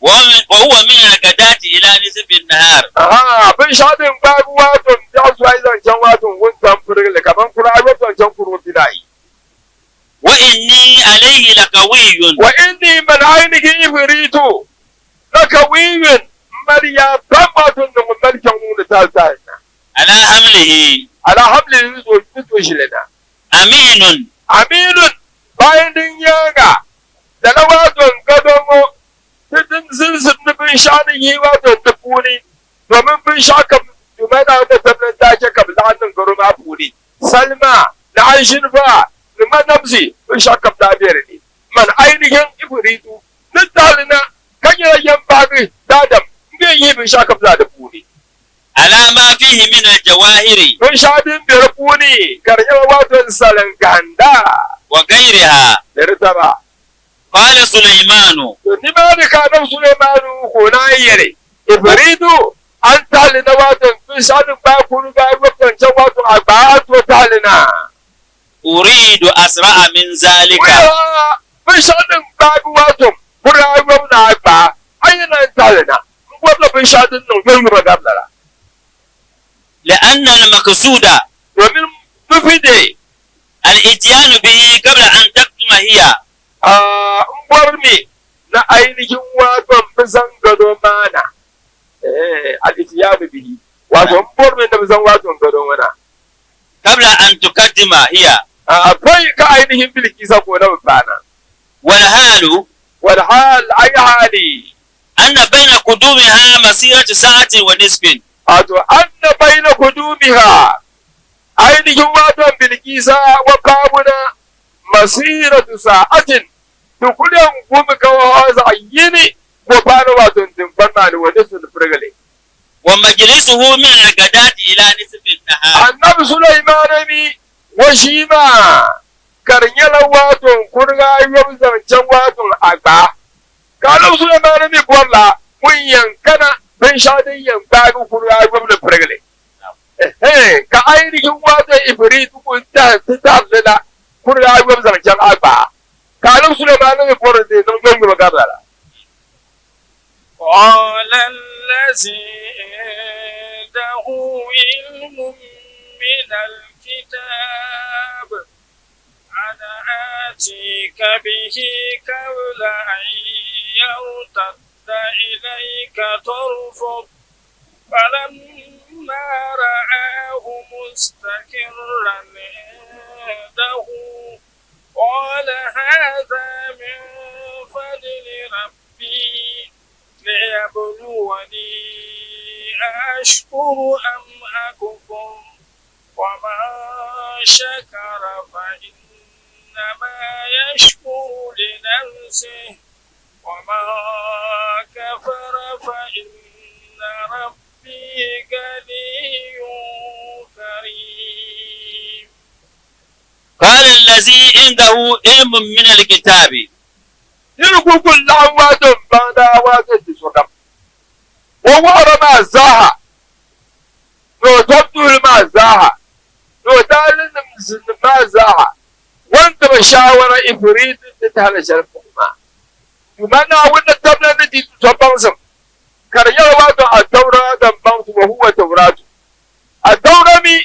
Wa huwa min al-ghadati ila nisfi an-nahar. Ahaa, binshɛɣu din gbaagi wato biɛɣu suai zaŋ chaŋ wato wuntaŋ pirigili kaman kuri ayɔbu zaŋ chaŋ kuri pinaayi. Wa inni alayhi lakawiyyun. Wa inni man ainihi Ifriitu lakawiyyun, m mali yaa pam wato n niŋ m mali kpiɔŋ niŋdi taali na. Ala hamlihi. Ala hamlihi ni to ʒili na. Aminun. Aminun, bayan din nyaaŋa, lala wato n gado ŋɔ ti din zilizim ni binshɛɣu ni yihi wato di puuni, domin binshɛɣu kam Duuma Naawuni ni tabili n-daa chɛ ka bɛ laɣim niŋ garo maa puuni, salima, ni anzinfa, ni ŋmanamsi, binshɛɣu kam daa be di ni. Man ainihin Ifriitu ni tahili na ka nyɛla yɛmbahigi daadam m-be yihi binshɛɣu kam zaa di puuni. Ala ma fihi min al-jawahiri. Binshɛɣu din be di puuni ka di nyɛla wato n salim gahinda. Wa gayriha. Ni di taba. Qala Sulaimanu. To nimaani ka Anabi Sulaimanu ka o naan yɛli, Ifriitu, a ni tahi li na wato binshɛɣu din gbaai kuri gbaai yɔbu zaŋ chaŋ wato a gbaai a ni tooi tahi li na. Uridu asra'a min zalika. Wuya binshɛɣu din gbaagi wato kuri ayɔbu ni a gbaai a yi naan tahi li na. N bɔrila binshɛɣu din niŋ yoyoma gari lala. Li'anna al-maqsuda. Domin nufi de. Al-ityanu bihi qabla an taqduma hiya. N bɔri mi ni ainihin wato m bi zaŋ gado maa na. Al-ityanu bihi, wato n bɔri mi ni bi zaŋ wato n gado ŋɔ na. Qabla an tuqaddima hiya. Pɔi ka ainihin Bilikisa ka o na bi paai na. Wal haalu. Wal haal, ay haali. Anna bayna kudumiha masiratu sa'atin wa nisfin. Wato anna bayna kudumiha ainihin wato Bilkisa wa kabuna masiratu sa'atin dukulen gumi kawo za yini ko fara wato dimban na ni wani sun firgale. Wa majlisuhu min al-gadati ila nisfin nahar. Annabi Sulaiman mi wa shi ma karnyala wato kurga yau zancen wato agba. Ka Annabi Sulaiman mi bɔrila ŋun yɛn kana binshɛɣu din yɛn gbaagi kurga yom ni pirigili. Ka ainihin wato Ifrit ŋun tahi ti tarili la kurga yom zaŋ chaŋ agba. Ka Annabi Sulaiman mi bɔri ni niŋ yomyoma gari lala. قال الذي عنده علم من الكتاب أنا آتيك به قبل أن يرتد إليك طرفك فلما رآه مستقرا عنده قال هذا من فضل ربي ليبلوني أأشكر أم أكفر ومن شكر فإنما يشكر لنفسه ومن كفر فإن ربي غني كريم. قال الذي عنده علم من الكتاب. Niriba kul ku laɣim wato m-baŋda wato ti sokam. O wɔɣira maa zaaha ni o tɔbutuhili maa zaaha ni o daalinim zinnim maa zaaha o ni ti ba shaawara Ifriit ni tahili shɛli puhi maa. Duuma Naawuni ni tabila ni di ti tɔbbaŋsim, ka di nyɛla wato Attaura din baŋsi wa huwa Tauratu. Attaura mi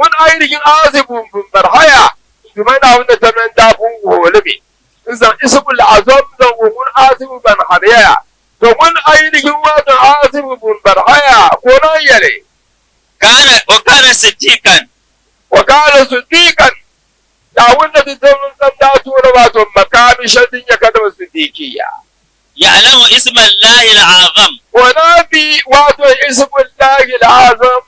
ŋun ainihin Azibu bin Barhaya Duuma Naawuni ni tabila ni daa pun wuhi o li mi n-zaŋ Ismul Azam zaŋ wuhi ŋun Azibu ban Hariyaya. To ŋun ainihin wato Azibu bin Barhaya ka o naan yɛli. Kana, wa kana siddiqan. Wa kana siddiqan, Naawuni ni ti zaŋ n daa tuuri wato makaami shɛli din nyɛ kadama siddiqiya. Ya'lamu isma Allahi al-a'zam. O na bi wato ismu Allahi al-a'zam.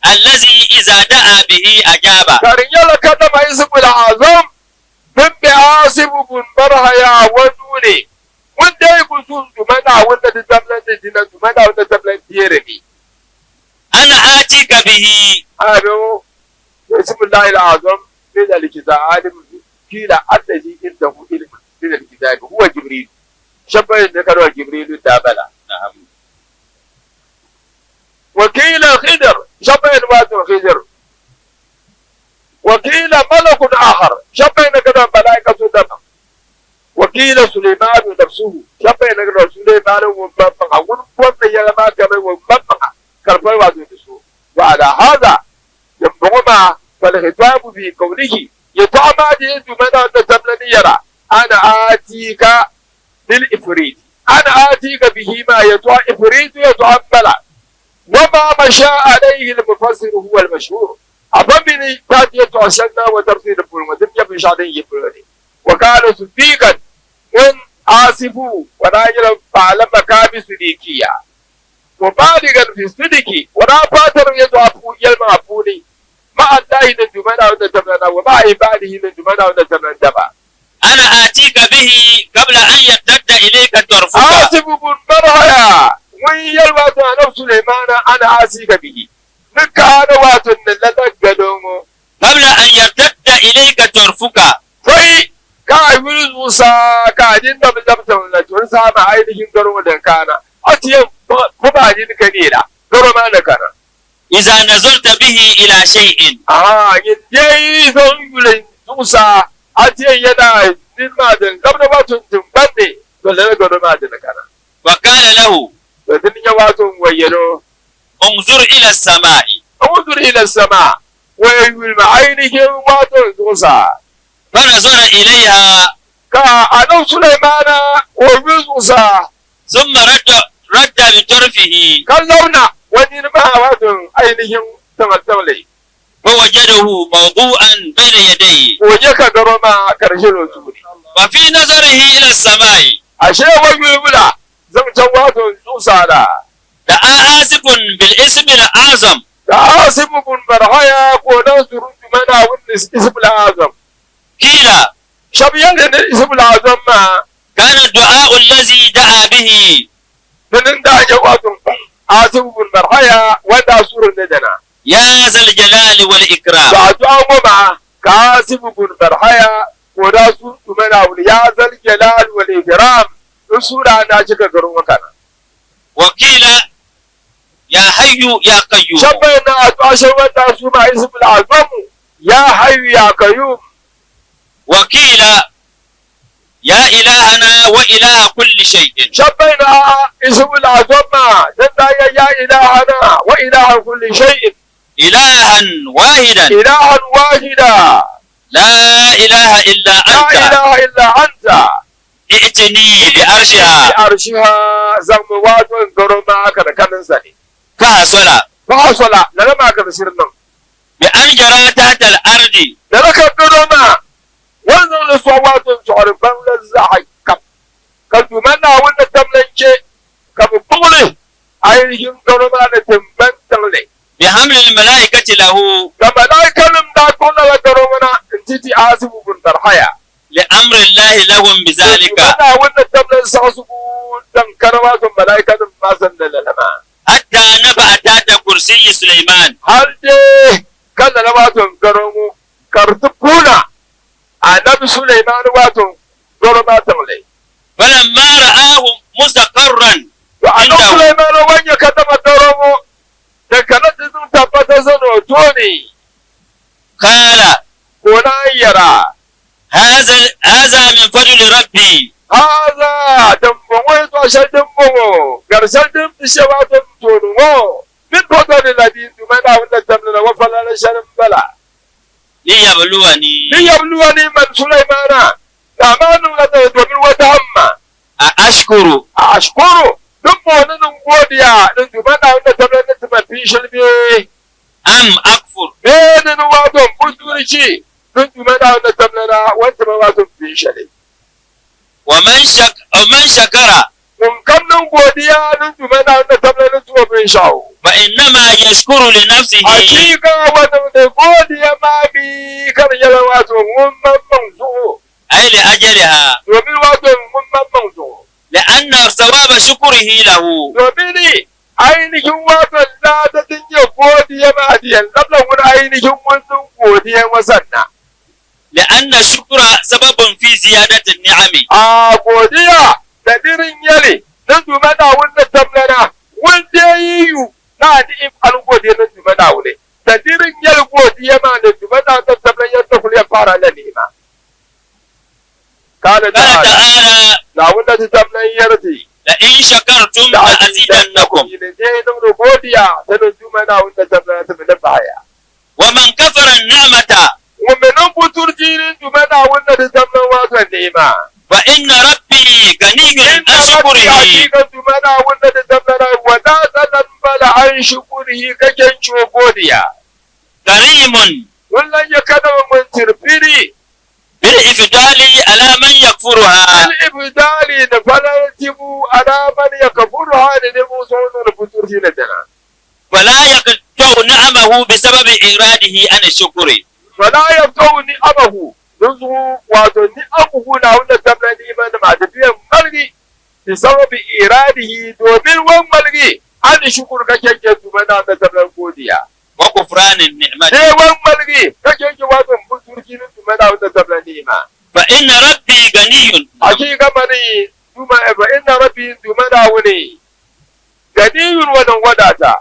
Allazi iza da'a bihi ajaba. Ka di nyɛla kadama ismu al-a'zam din be Asibu bun Barhaya wa nuu ni, ŋun deei ku suhim Duuma Naawuni ni di damla ni dina Duuma Naawuni ni damla n-deeri li. Ana atika bihi. Ana be o ismu Allahi al-a'zam min al-kitab alim kila allazi indahu ilmun min al-kitab huwa Jibril. Shɛba ban yɛn ni ka di wa Jibrilu daa bala. Na'am. Wa kila Khidr, shɛba ban yɛn ni wato Khidr. Wa kila malakun akhar, shɛba ban yɛn ni ka di wa malaika so daban. Wa kila Suleimanu nafsuhu, shɛba ban yɛn ni ka di wa Suleimanu ŋun maŋmaŋa, ŋun bɔri ni yɛla maa gabi ŋun maŋmaŋa ka di pali wato ni so. Wa ala hadha, dimbɔŋɔ maa, falkhitabu fi qawlihi, yɛtɔɣa maa di yɛn duuma Naawuni ni tamla ni yɛra, Ana aatika bil ifrit, ana aatika bihi maa yɛtɔɣa ifritu yɛtɔɣa m-bala, wa ma masha alayhi al-mufassiru huwa al-mashhur, afa mini taati yɛtɔɣa shɛli Naawuni tafsiiri puuni ŋɔ din nyɛ binshɛɣu din yi polo ni. Wa kaana siddiqan, ŋun Asifu o daa nyɛla paɣila makaami sidikiya, mubaligan fi sidiki, o daa paatiri yɛtɔɣa yɛlimaŋa puuni ma'a Allahi ni Duuma Naawuni ni tabila na, wa ma'a ibaadihi ni Duuma Naawuni ni tabila daba. Ana aatika bihi kabla an yartadda ilayka tarfuka. Asifu bun Barhaya ŋun yɛli wato Anabi Sulemaana, Ana aatika bihi, ni kaana wato ni lala gado ŋɔ. Kabla an yartadda ilayka tarfuka. Pɔi ka a yuli zuɣusaa ka a nini na bi labi tiŋ la, to di saha maa ainihin garo ŋɔ din kaana, a ti yɛn gbubi a nini ka neei la, garo maa ni kana. Iza nazarta bihi ila shay'in. Ahaa, nyin deei zaŋ yuli zuɣusaa, a ti yɛn yɛda a nini maa din labina wato tiŋgbani ni, to lala garo maa dini kana. Wa qala lahu. To dini nyɛ wato n-wa yɛl o. Unzur ila as-samaa'i. Unzur ila as-samaa, wa yuli ma ainihin wato zuɣusaa. Fa nazara ilayha. Ka Annabi Sulaimana o yuli zuɣusaa. Summa radda radda bi tarfihi. Ka labina o nini maa wato ainihin tiŋli tiŋli. Fa wajadahu mawdu'an bayna yadayhi. Ka o nya ka garo maa ka di ʒil o tooni. Fa fi nazarihi ila as-samaa'i. Ashe o yulibu la zaŋ chaŋ wato zuɣusaa la. Da'a Asifun bil ismi al-a'zam. Da Asifu bun Barhaya ka o niŋ surutu ma Naawuni ni ismi al-a'zam. Kiila. Shɛba yɛli ni ismi al-a'zam maa. Kana du'a'u allazi da'a bihi. Dini n-daa nyɛ wato Asifu bun Barhaya wanda suuri ni dina. Ya zal jalali wal ikram. To addu'a ŋɔ maa ka Asifu bun Barhaya ka o daa suuri ma Naawuni ya zal jalali wal ikram n suuri a ni daa chɛ ka garo ŋɔ kana. Wakila ya hayyu ya qayyum. Shɛba ban niŋ addu'a shɛli ban daa suhi maa Ismul Azamu ya hayyu ya qayyum. Wakila ya ilahana wa ilaha kulli shay'in. Shɛba ban niŋ Ismul Azam maa din daa nyɛ ya ilahana wa ilaha kulli shay'in. Ilahan wahidan. Ilahan wahida. La ilaha illa anta. La ilaha illa anta. I'tini bi arshiha. Bi arshiha zaŋmi wato n garo maa ka di kani n sani. Fa hasala. Fa hasala lala maa ka di shiri niŋ. Bi an jara tahta al ardi. Lala ka garo maa o ni zaŋ li sɔɣi wato n sɔɣiri gbaŋ la zaɣi kam ka Duuma Naawuni ni tam lan chɛ ka bɛ kpuɣi li ainihin garo maa ni tiŋgbani tiŋli. Bi hamli al malaikati lahu. Ka malaikanim daa kpuɣi lala garo ŋɔ na nti ti Asifu bun Barhaya. Li'amri Llahi lahum bizalika. Duuma Naawuni ni tam lan saɣisigu din kana wato malaikanim maa sani ni lala maa. Hatta nafa'a tahta kursiyyi Sulaiman. Hal dai ka lala wato garo ŋɔ ka di ti puuna Anabi Sulaiman wato garo maa tiŋli. Falamma ra'ahu mustaqarran To Anabi indahu. Sulaiman o nya kadama garo ŋɔ din kana ti niŋ tabbata zani o tooni. Qala. Ka o naan yɛra. Haza min fadli Rabbi. Haza, dimbɔŋɔ yɛtɔɣ shɛli dimbɔŋɔ, gari shɛli din ti shɛba a tom tooni ŋɔ, min fadli Rabbi, n Duuma Naawuni la tamli la, wa falala shɛli m-bala. Liyabluwani. Liyabluwani man Sulaimana, ni amaa niŋla dali domin o dahim ma. A ashkuru. A ashkuru, dimbɔŋɔ ni niŋ godiya ni n Duuma Naawuni la tamli ni ti ma pii shɛli bee? Am akfur. Bee ni ni wato m bo suuri chi din Duuma Naawuni ni tamli na o ni ti ma wato m pii shɛli. Wa man shak wa man shakara. Ŋun kam niŋ godiya ni Duuma Naawuni ni tabili ni ti o binshɛɣu. Fa innama yashkuru li nafsihi. Achiika o niŋdi godiya maa mi ka di nyɛla waato ŋun maŋmaŋ zuɣu. Ay li ajaliha. Domin waato ŋun maŋmaŋ zuɣu. Li anna thawaba shukrihi lahu. Domin ainihin waato lada din nyɛ godiya maa di yɛn labila ŋun ainihin ŋun niŋ godiya ŋɔ sanna. Li'anna shukra sababun fi ziyadati ni'ami. A godiya daliri n-nyɛ li ni Duuma Naawuni ni tamlana ŋun deei yi yu ni a di ali godiya ni Duuma Naawuni. Daliri n-nyɛ li godiya maa ni Duuma Naawuni ni tamlana yɛn ti kuli yɛn paɣiri a la ni'ima. Qaala Qaala ta'ala, ta'ala. Naawuni la ti tamlan yɛri ti. La in shakartum La la azidannakum. azidannakum. Yi ni deei niŋdi godiya ti ni Duuma Naawuni ni tamlana ti mi ni pahi ya. Wa man kafara ni'mata. Ŋun mi niŋ buturji ni Duuma Naawuni ni di damla waato ni'ima. Fa inna Rabbi ganiyyun Inna an Rabbi shukurihi. hakiika Duuma Naawuni ni di damla na wadaata lan bala an shukurihi ka chɛnchi o godiya. Kariimun. Ŋun lan nyɛ kadama ŋun tiri pini. Bil ifdali ala man yakfuruha. Bil ifdali ni falal tibu ala man yakfuruha ni ninvuɣ so ŋun niŋdi buturji ni dina. Fala yaqta'u ni'amahu bisababi iradihi ani shukuri. Fala yaqta'u ni'amahu, dinzuɣu wato ni'amuhu Naawuni ni tabila ni'imanima di bi yɛn ŋmaligi bisababi iradihi domin o ŋmaligi ani shukuri ka chɛ n-chɛ Duuma Naawuni ni tabila godiya. Wa kufrani ni'mati. Bee o ŋmaligi ka chɛ n-chɛ wato m-buturji ni Duuma Naawuni ni tabila ni'ima. Fa inna Rabbi ganiyun. Hakiika mani Duuma, fa inna Rabbi Duuma Naawuni Ganiyun wa niŋ wadata.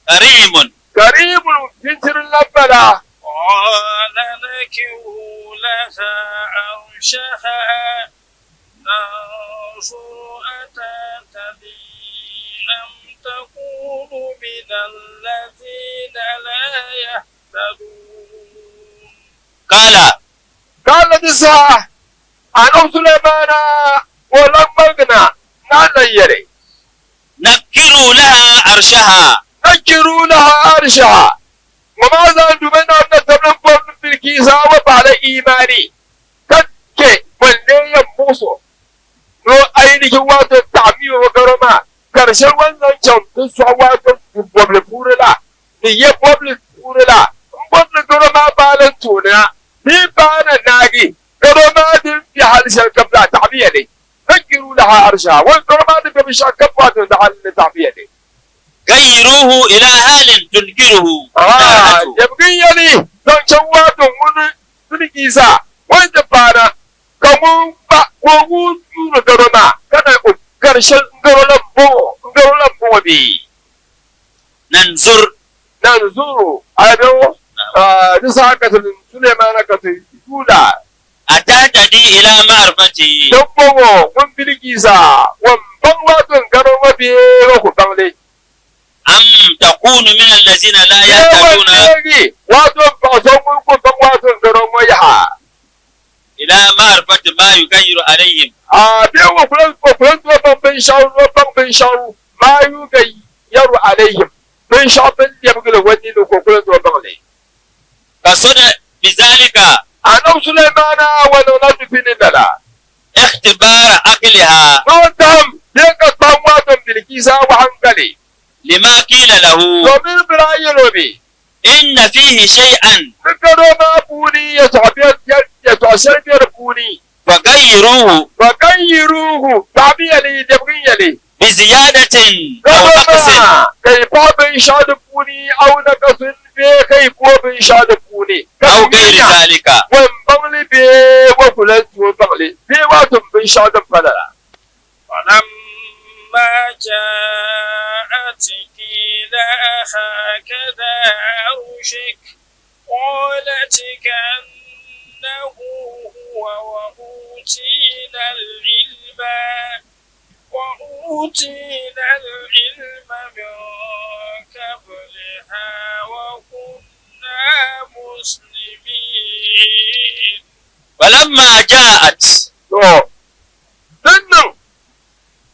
Karimun. Karimun bintiri la bala. Qala nakiru laha arshaha nanzuru atahtadi am takunu min alladhina la yahtadun. Qala. Qala di saha Annabi Sulaimana o lan ŋmaligina ni a lan yɛli. Nakkiru laha arshaha. Nakkiru laha arshaha. Ŋɔ maa zaa duuma Naawuni na tabili m-bɔri ni Bilkiisa wa paɣila imaani ka chɛ bɔ n-lee yɛn muɣis o ni o ayinihi waato taɣi mi o garo maa ka di shɛli o ni zaŋ chaŋ ti sɔɣi waato du bɔbili puuni la ni ya bɔbili puuni la m-bɔri ni garo maa baai lan tooni na bee baai na naagi garo maa din be hali shɛli ka bila taɣimiya li. Gayyiru laha arshaha, wani garo maa ni be binshɛɣu kam wato daɣali ni taɣimiya li. Gayyiruhu ila halin tunkiruhu A'a, yɛbginya li zaŋ chaŋ wato ŋun Bilkiisa o ni ti paana ka ŋun gba ka o ŋun yuuni garo maa ka na o gari shɛli n garo la m-bɔŋɔ, n garo la m-bɔŋɔ bee? Nanzur. Nanzuru, a ya bɛ ŋɔ, di saha ka ti Sulemaana ka ti yuuna. Atahtadi ila ma'rifatihi. Dimbɔŋɔ ŋun Bilkiisa ŋun baŋ waato n garo ŋɔ bee o ku baŋ li? Am takunu min allazina la Bee yahtaduna. ŋun deegi waato m paɣ so ŋun ku baŋ waato n garo ŋɔ yaha? Ila ma'rifati ma yugayyiru alayhim. A bee o ku lan tooi baŋ binshɛɣu ni o baŋ binshɛɣu ma yugayyaru alayhim binshɛɣu bɛ ni lɛbigi li o nini ka o ku lan tooi baŋ li? Kasada bizalika. Annabi Sulaimana wa niŋla nufi ni lala. Ikhtibaara aqliha. Ni o dahim bee ka kpam waato Bilkiisa wa hankali. Lima kiila lahu. Domin bɛ daa yɛl o mi. Inna fiihi shay'an. Ni gado maa puuni yɛtɔɣ shɛli be di puuni. Fagayyiruuhu. Fagayyiruuhu, taɣimiya li, lɛbigin ya li. Biziyadatin aw Gado naqsin. maa, ka yi paɣi binshɛɣu di puuni, aw naqsin bee ka yi booi binshɛɣu di puuni, ka Aw di gayri nyɛla zalika. ŋun baŋ li bee o ku lan tooi baŋ li bee waa tum binshɛɣu din pa lala. Falamma ja'at qila ahakadha arshuk qalat ka'annahu huwa wa utina al-ilma wa utina al-ilma min qabliha wa kunna muslimin. Falamma ja'at. To, din niŋ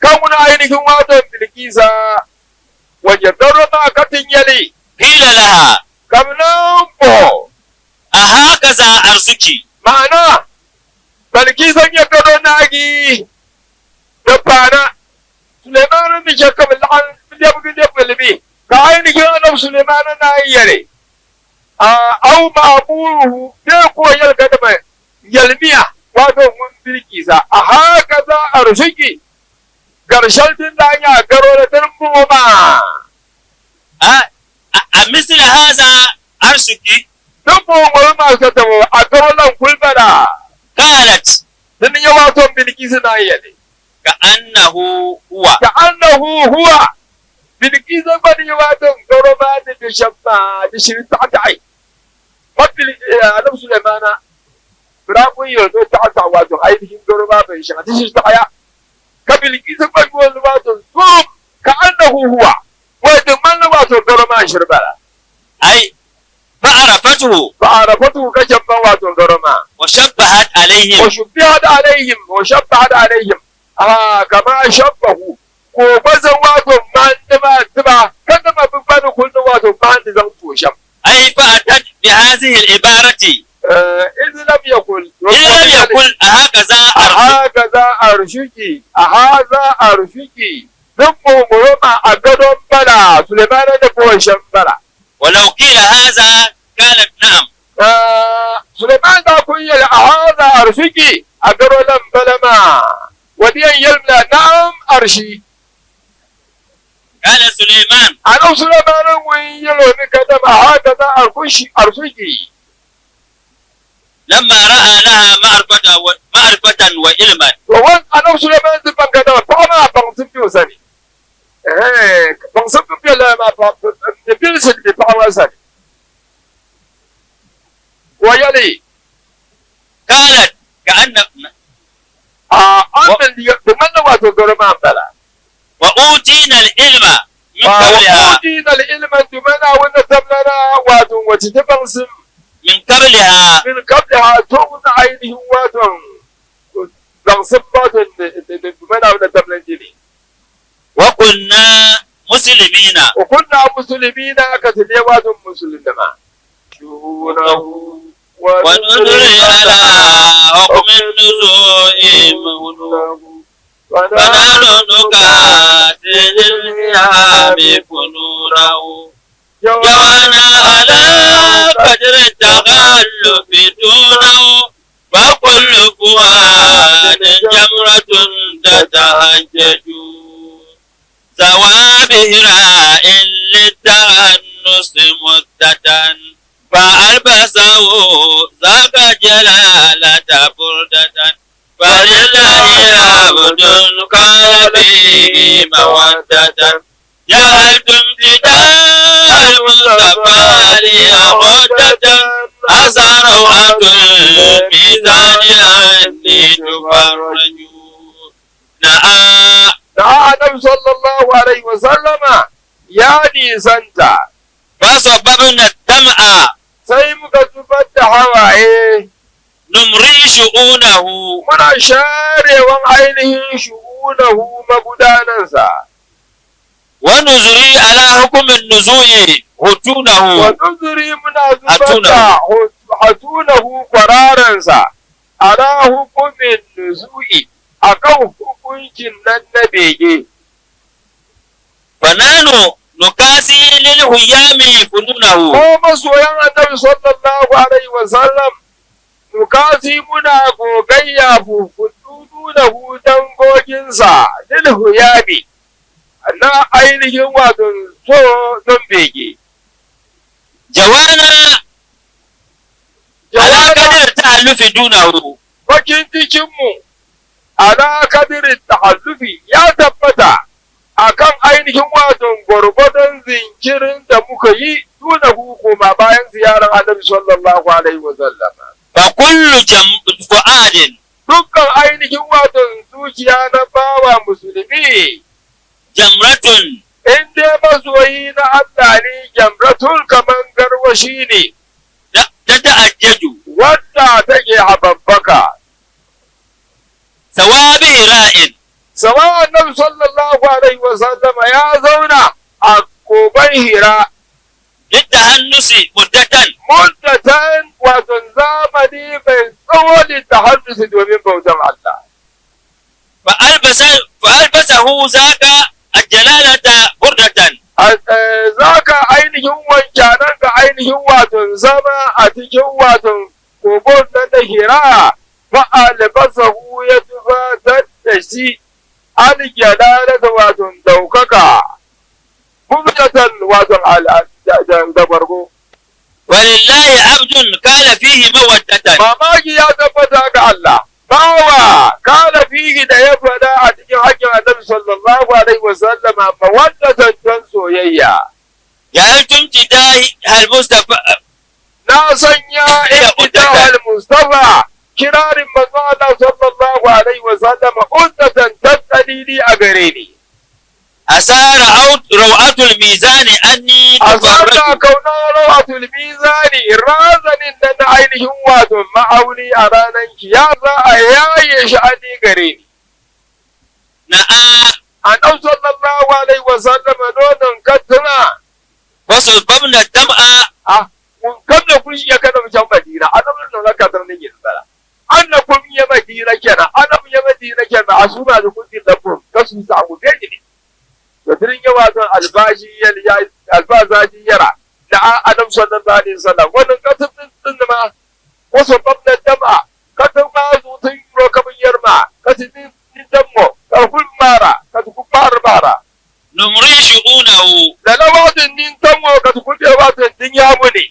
ka ŋuna ainihin wato Bilkiisa waje garo maa ka ti nya li. Qila laha. Ka bɛ naan bɔh o. Ahakaza arsuki. Ma'ana, Bilkiisa nya garo naagi. Di paana, Sulemaana ni chɛ ka bɛ laɣim lɛbigi lɛbigi li mi, ka ainihin Anabi Sulemaana naan yɛli, Aw ma'amuruhu, bee ka o yɛli kadama, Yɛlimiya, wato ŋun Bilkiisa, Ahakaza arziki, gari shɛli din daa nyɛ a garo la dini m-bɔŋɔ maa? A misli haza arshuki? Din bɔŋɔ ŋɔ maa kadama a garo la n-kuli bala? Qalat. Di ni nyɛ wato Bilkiisa naan yɛli. Ka annahu huwa. Ka annahu huwa. Bilkiisa gba ni nyɛ wato garo maa ni be shɛm maa di shiri taɣitaɣi. Ma Anabi Sulemaana bɛ daa pun yɛli ni o taɣitaɣi wato ainihin garo maa binshɛŋa di shiri taɣiya. Ka Bilkiisa gba yooi ni wato zoom ka annahu huwa. Wai di ŋmanila wato garo maa n-shiri bala. Ai Fa'arafatuhu. Fa'arafatuhu ka chɛ m-baŋ wato garo maa. Wa shabbahat alayhim. Wa shubbihat alayhim, wa shabbahat alayhim, ahaa, kama shabbahu, ka o gba zaŋ wato ŋmahindi maa ti ba, ka dama bɛ gba ni kuli ni wato ŋmahindi zaŋ ti o shɛm. Ay fa'atat bi hazihi al-ibarati. Iz lam yakul. Iz lam yakul ahakaza arshuki. Ahakaza arshuki, ahaza arshuki, din bɔŋɔ maa a gado m-bala, Sulemana ni bɔhi shɛm m-bala. Walau qila haza qalat na'am. Ka Sulaiman daa kul yɛli, Ahaza arshiki, a garo la m-bala maa? O di yɛn yɛlimla, Na'am arshi. Qala Sulaiman. Annabi Sulaiman ŋun yɛl o ni kadama, Ahakaza arshiki. Lamma ra'a laha ma'rifatan wa ilman. To Annabi Sulaiman ti baŋ kadama paɣa maa baŋsim be o sani. Baŋsim din be lala maa paɣa ni bilisi di be paɣa maa sani. Ka o yɛli, Qalat ka'anna. A a ni di ŋmanila wato garo maa m-bala. Wa utina al-ilma min qabliha. Wa utina al-ilma domin Naawuni ni tabila wato ŋɔ ti ti baŋsim. Min qabliha. Min qabliha tooni ainihin wato baŋsim wato domin Naawuni ni tabila n-ti li. Wa kunna muslimina. Wa kunna muslimina ka ti leei wato musulinima. Shu'unahu wa nudri ala hukmi nuzu'i fa nahnu nukasil hiyami fununahu jawana ala qadri taghallubi dunahu fa kullu fuadin jamratun tatahajjaju sawabihra'in litahannus muddatan فألبسه ذاك جلالة بردة فلله عبد قال فيه مودة جعلتم فداء المصطفى لي عدة أسروة الميزان عني تفرج نعم Da Annabi sallallahu alaihi wasallama ya nisanta Fasabbabna dam'a. Sai muka zubar da hawaye. Numri shu'unahu. Muna sharewan ainihin shu'unahu magudanansa. Wa nuzri ala hukumin nuzu'i hutunahu. Wa nuzri muna zubar da hatunahu kwararansa ala hukumin nuzu'i akan hukuncin nan na bege. Fananu nukasi lil huyami fununahu. Ko masoyan Annabi sallallahu alaihi wa sallam nukasi muna gogayya fununahu dangoginsa lil huyami na ainihin wato so don bege. Jawana ala kadir ta'allufi dunahu. Bakin cikinmu ala kadirin ta'allufi ya tabbata akan ainihin wato gwargwadon zinkirin da muka yi dunahu koma bayan ziyarar Annabi sallallahu alaihi wa sallam. Fa kullu fu'adin. Dukkan ainihin wato zuciya na bawa musulmi. Jamratun. In dai masoyi na Allah ne jamratun kaman garwashi ne. Ta ta'ajjaju. Wadda take hababbaka. Sawabi ra'in. Sawa Annabi sallallahu alaihi wa sallama ya zauna a kogon Hira. Littahannusi muddatan. Muddatan wato zamani mai tsawo littahannusi domin bautan Allah. Fa albasahu zaka aljalalata burdatan. Za ka ainihin wancanan ga ainihin waton zama a cikin waton kogon nan da Hira, fa'albasahu ya tufatar da shi aljalalata waton daukaka, burdatan waton da bargo. Walillahi abdun kana fihi mawaddatan. Mamaki ya tabbata ga Allah. Bawa kana fihi da ya fada a cikin hakkin Annabi sallallahu alaihi wasallam mawaddatan don soyayya. Ja'altum tidahi al-Mustafa. Na sanya ibtida al-Mustafa kirarin manzo Allah sallallahu alaihi wasallam uddatan tattalili a gare ni. Asara raw'atul mizani anni Asara tafarratu. kauna rawatul mizani razanin nan na ainihin wato ma'auni a ranar kiyama a yaye shi ani gare ni. Na'a Annabi sallallahu alaihi wasallam nonon kattuna wasu babna dam'a a kun kamna kun shi ya kada mu can Madina annabi nan zaka tar ne gidan bala anna kun ya Madina kenan annabi ya Madina kenan a suna da kun din kun kasu sa ku be ne to tirin ya wato albashi ya albaza ji yara da annabi sallallahu alaihi wasallam wannan katun din din ma wasu babna dam'a katun ma zu tun ro kamun yarma katun din dammo ka kun mara ka kun mara mara numri shu'unahu da lawadin nin tanwo ka tukuɗe wato din ya ne.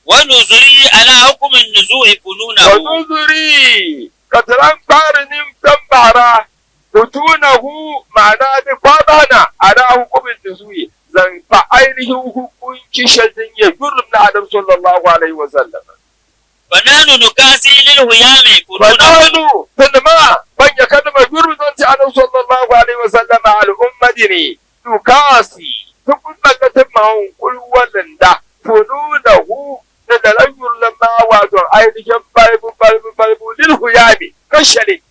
wa nuzuri ala hukumin nuzu'i Wa fununahu. nuzuri ka taran fari nin tambara tutunahu ma'ana da kwadana ala hukumin nuzu'i zan fa ainihin hukunci shadin ya gurum na Adam sallallahu alaihi wa sallam. Fananu nukasi lil huyami fununahu. Fananu tunma ban ya kalma gurum zan ci Adam sallallahu alaihi wa sallam al'ummadi ne nukasi tukun magatin ma'un kulwalan da fununahu da dalan yurlan wato ainihin balbu balbu balbu lil huyami kashale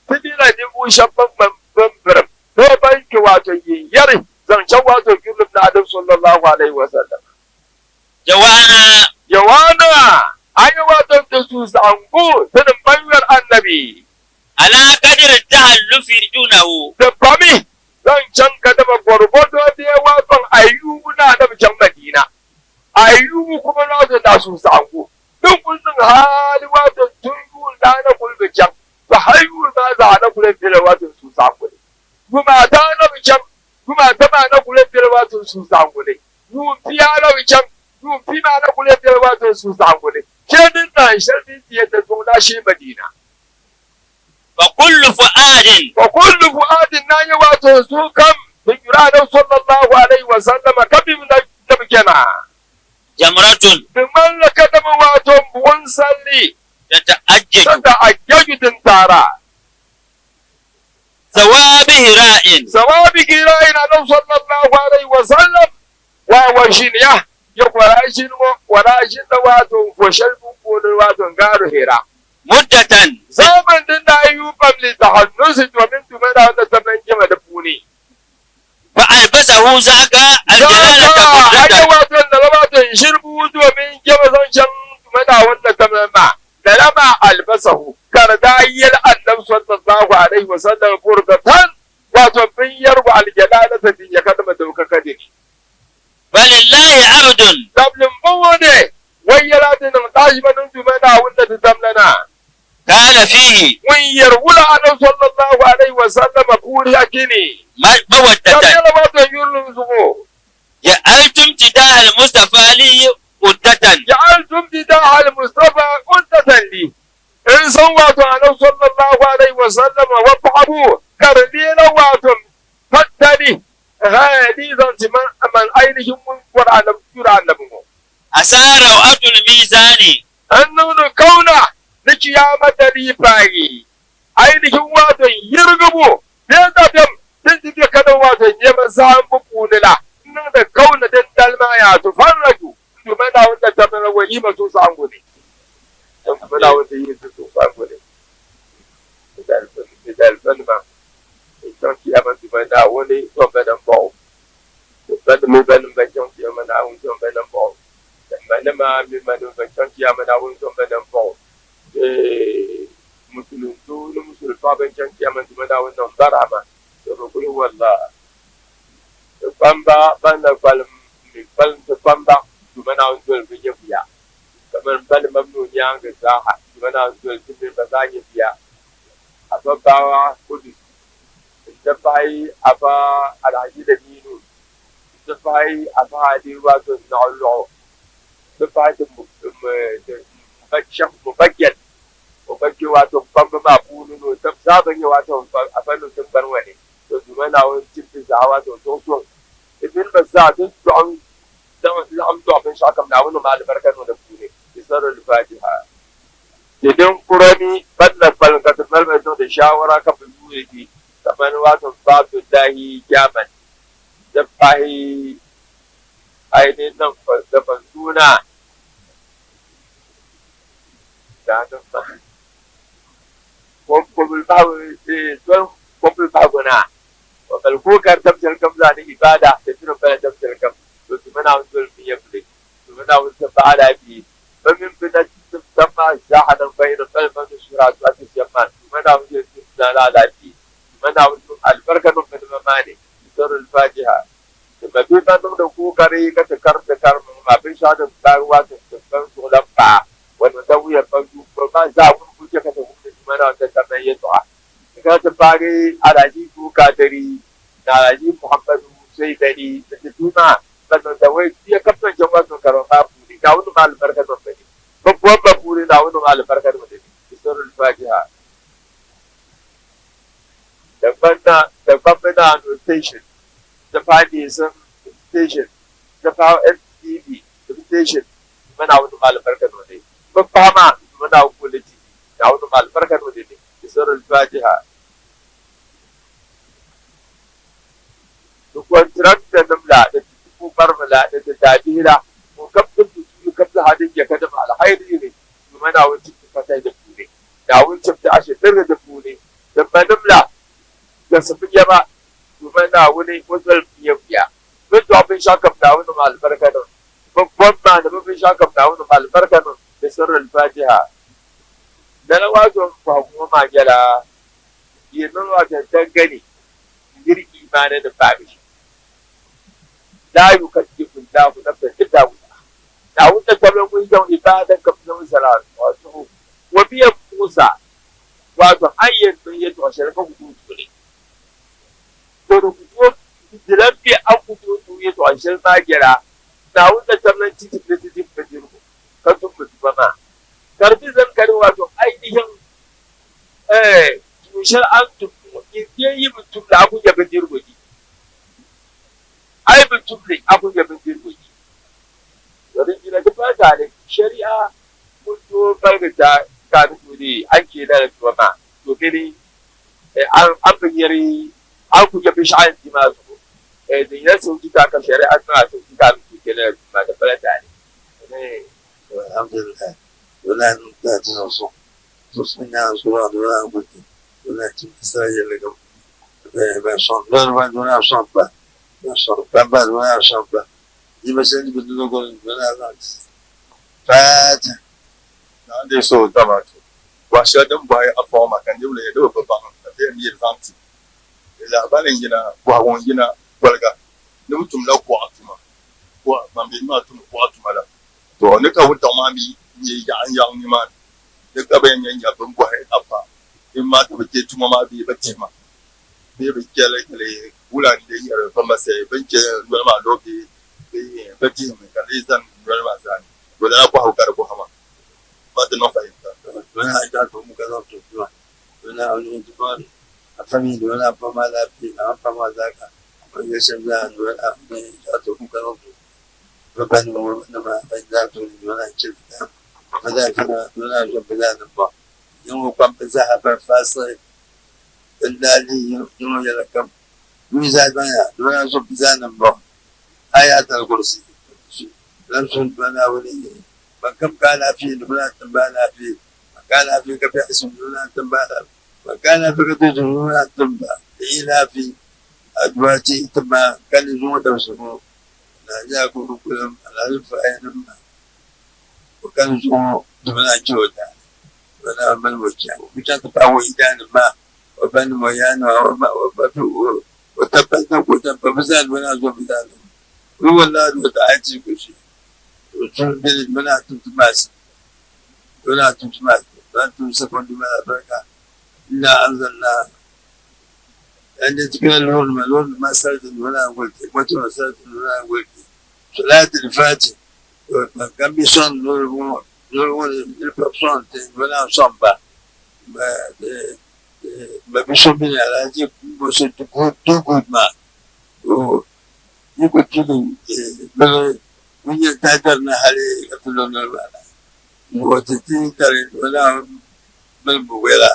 tidina ni bushan ban ban to banki wato yinyar zancen wato gurum na Adam sallallahu alaihi wa sallam. Jawana Yawana an yi wato da su zango tunin banyar annabi ala qadri tahallufi dunahu. Da fami zan can ka daba gwargwado da ya waton ayyubu na da can Madina ayyubu kuma na wato da su zango duk kullun hali wato tun yi na na kullu can ba hayu ma za na kullu da wato su zango ne kuma ta na can kuma ta ma na kullu da wato su zango ne yu fiya na can yu fi ma na kullu da wato su zango ne kedin na sharri da na shi Madina. Fa kullu fu'adin wa kullu fu'adin na yi wato su kam bin yuradan sallallahu alaihi wa sallama kabi da mukena jamratun bin mallaka da mu wato buwan salli tata'ajjaju sanda ajjajudin tara sawabi hira'in sawabi gira ina nan sallallahu alaihi wa sallam wa wa shin ya ya kwarashin warashin da wato foshal buku wato garo hira muddatan zaman din da ayyuban li tahannusi domin tumana wanda ta jima da buni fa albasahu zaka aljalalata Hanyar buddatan. wato da wato shirbu domin gaba zancen mana wanda ta mama da rama albasahu kardayyar annabi sallallahu alaihi wa sallam burdatan wato bin yarwa aljalalata din ya kada madaukaka ne. Walillahi abdun Dablin bawo ne wai yara din tashi manin tumana wanda ta tamlana. kana fihi Mun yarwula annabi sallallahu alaihi wa sallam kuri akini. mawaddatan. Kamar wato yurlun zugo. Ja'altum tidaha al-Mustafa li uddatan. Ja'altum bidaha al-Mustafa uddatan li. In san wato annabi sallallahu alaihi wa sallam wa fa'abu karlina wato fattali hadi zan ci man man ainihin mun qur'ana qur'ana annabi mu. Asara wa'atul mizani An nuna kauna na kiyama da rifari ainihin wato yirgubu ne da bem din ji kada wato yema zan bukunila nan da kauna din dalma ya tufarraju domin da wanda ta mara wani maso sango ne. Don da wanda yi su so sango ne. Da alfan ma. Idan kiyama su ban da wani to ban ba. Ban mu ban ban jan kiyama na wani to ban ba. Dan ma mi ban ban jan kiyama na wani to ban ba. Eh Musulun doo ni musulun paɣa ban chaŋ chiyaman Duuma Naawuni niŋ ba rahama sirri kul huwa Allah. Ti kpamba ban na kpalim mi kpalim ti kpamba Duuma Naawuni doli bɛ nyɛvuya kamani ba ni mam ni o nyaaŋa zaaha Duuma Naawuni doli ti mini ba zaa nyɛvuya. Afa Bawa Kudus n-ti pahi Afa Alhaji Laminu n-ti pahi Afa Hadi Wato Naɣiluɣu n-ti pahi ti Mubajjal o gba kpe waato kpamba maa puuni ni o tab zaa gba nyɛ waato afa ni o tiŋgbani ŋɔ ni, to Duuma Naawuni tim ti zaa waato zuɣu suŋ. Ti mini ba zaa ti dɔɣim laɣim dɔɣi binshɛɣu kam Naawuni niŋ alibarika niŋ di puuni. Di sarili Fatiha. Ti din kura ni ban na kpalim ka ti mali ba niŋdi shaawara ka bɛ yuui ti kamani waato Ba Abdullahi Chairman ti pahi ainihin niŋ Dafansuuna. Wani da wuya pa du pa ma za kun ku che ka ta wumdi tuma na ta ta mai yɛltɔɣa ka ti paagi Alhaji Ibu Kadiri ni Alhaji Muhammadu Saidali ni ti duu maa ban niŋ da wai tuya ka niŋ jɛm wato karima maa puuni Naawuni niŋ alibarika niŋ bɛ ni bɛ bɔmba puuni Naawuni niŋ alibarika niŋ di ni di sirri Fatiha Dagbamb Naanu Station n-ti pahi Neesim Station n-ti pahi MTV Station Duuma Naawuni niŋ alibarika niŋ di bi paɣa maa Duuma Naawuni kuli ti Naawuni niŋ alibarika niŋ di ni di sirri Fatiha. Di kɔntirakta nim la, ni ti tumo kparimi la, ni ti daabihi la, ŋun kam tim ti tuuli kam zaa din nyɛ kadama alhairi ni Duuma Naawuni tim ti fatahi di puuni. Naawuni tim ti ashitirili di puuni. Di manim la, gasibu nyɛba, Duuma Naawuni o zoli binyɛbuya. Bɛ ni dɔɣi binshɛɣu kam Naawuni niŋ alibarika niŋ Bɛ bɔbi maa ni bɛ binshɛɣu kam Naawuni niŋ alibarika niŋ di sirri Al-Fatiha. Lala waazu bɔhigu ŋɔ maa nyɛla yɛlimaŋli waazu dangani n-yiri imaani ni paagi shɛm. Laa yukallifu Allahu nafsan illa wus'aha. Naawuni na tabila ŋun zaŋ ibaada kam zaŋ zali a zuɣu. O bi yɛn muɣis a waazu a ni yɛn niŋ yɛltɔɣa shɛli ka ku tooi tuui li. To di ku tooi di lan be a ni ku tooi tuui yɛltɔɣa shɛli maa nyɛla Naawuni na tabila n-ti ti ni ti di bindirigu ka tum bɛ tuma maa. Ka di ti zani ka di waato ainihin tuun shɛli a ni tum ŋɔ, nyin bee yi bi tum li a ku nya bindirigu di. A yi bi tum li a ku nya bindirigu di. To din jina ti pahi taali, shari'a ku tooi baligi ta ka a ni tooi deei a ni chɛ lala tuma maa. To bɛ ni a ni bi nyari a ni ku nya binshɛɣu a ni di maa zuɣu, di nyɛla sojita ka shari'a niŋ a sojita a ni tooi chɛ lala tuma maa di pala taali. Alhamdulillah, wallahi niŋ ka ti niŋ so so so nyaangi so maa doo naa kuli ti wallahi ti sara yɛlli kam ban sɔŋ ba doo naa sɔŋ ba ban sɔŋ ba ba doo naa sɔŋ ba yi ba shɛli bi doo goli doo naa zaŋ ti faati. Naa deei so damaatu bɔhi shɛli din bɔhi Afɔŋ maa ka niriba lee di bi bi baŋ ka bɛ yɛn mi zaŋ ti di lahibali n-yina bɔhigu n-yina goliga ni bɛ tumla kuɣa tuma kuɣa ban be maa tumdi kuɣa tuma la to ni ka wuntaŋ maa mi nyɛ yaɣinyaɣin nimaani ni ka bɛ yɛn nya nya bɛ ni bɔhi afa din maa ka bɛ chɛ tuma maa bee bɛ tihima bee bɛ chɛ li ka li wula n-lee nyɛ di bambasaya bɛ ni chɛ noli maa lɔbu bee bɛ tihimi ka di lee zani noli maa zaa ni to lala bɔhigu ka di bɔhi maa ba ti niŋ fahimta. na mali o chaŋ o chaŋ ti paagi o yidaannim maa, o banim, o yaanima, o ma, o ba, o taba ka o taba bɛ zaa ni o naa zo bɛ zaa zuɣu. Kul wallahi ni o ti ayi ti ku ʒi o tuun bɛ ni o naa tum ti maasi, o naa tum ti maasi, o naa tum sekondi maa albarka. Inna anzalna yani ti kpɛla loori nima, loori nima maa sarati ni o naa guli ti, moto nima sarati ni o naa guli ti. Salaati al-Fati ka mi sɔŋ loori ŋɔ loori ŋɔ ni niriba pam sɔŋ ti ni o naan sɔŋ ba. Ba bi so bini Alhaji Musa Duguud maa o yi ku pili bini ŋun yɛn tahi dari na hali ka ti lo noli maa na o ti ti dari o naan mali buwɛla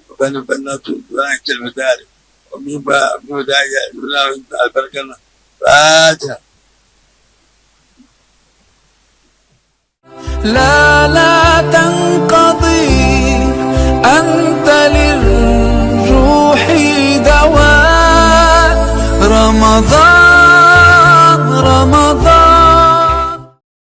o ba ni ba na o naan chɛli bi daari o mi gba mi o daa yɛli o naan alibarika niŋ Fatiha. لا لا تنقضي أنت للروح.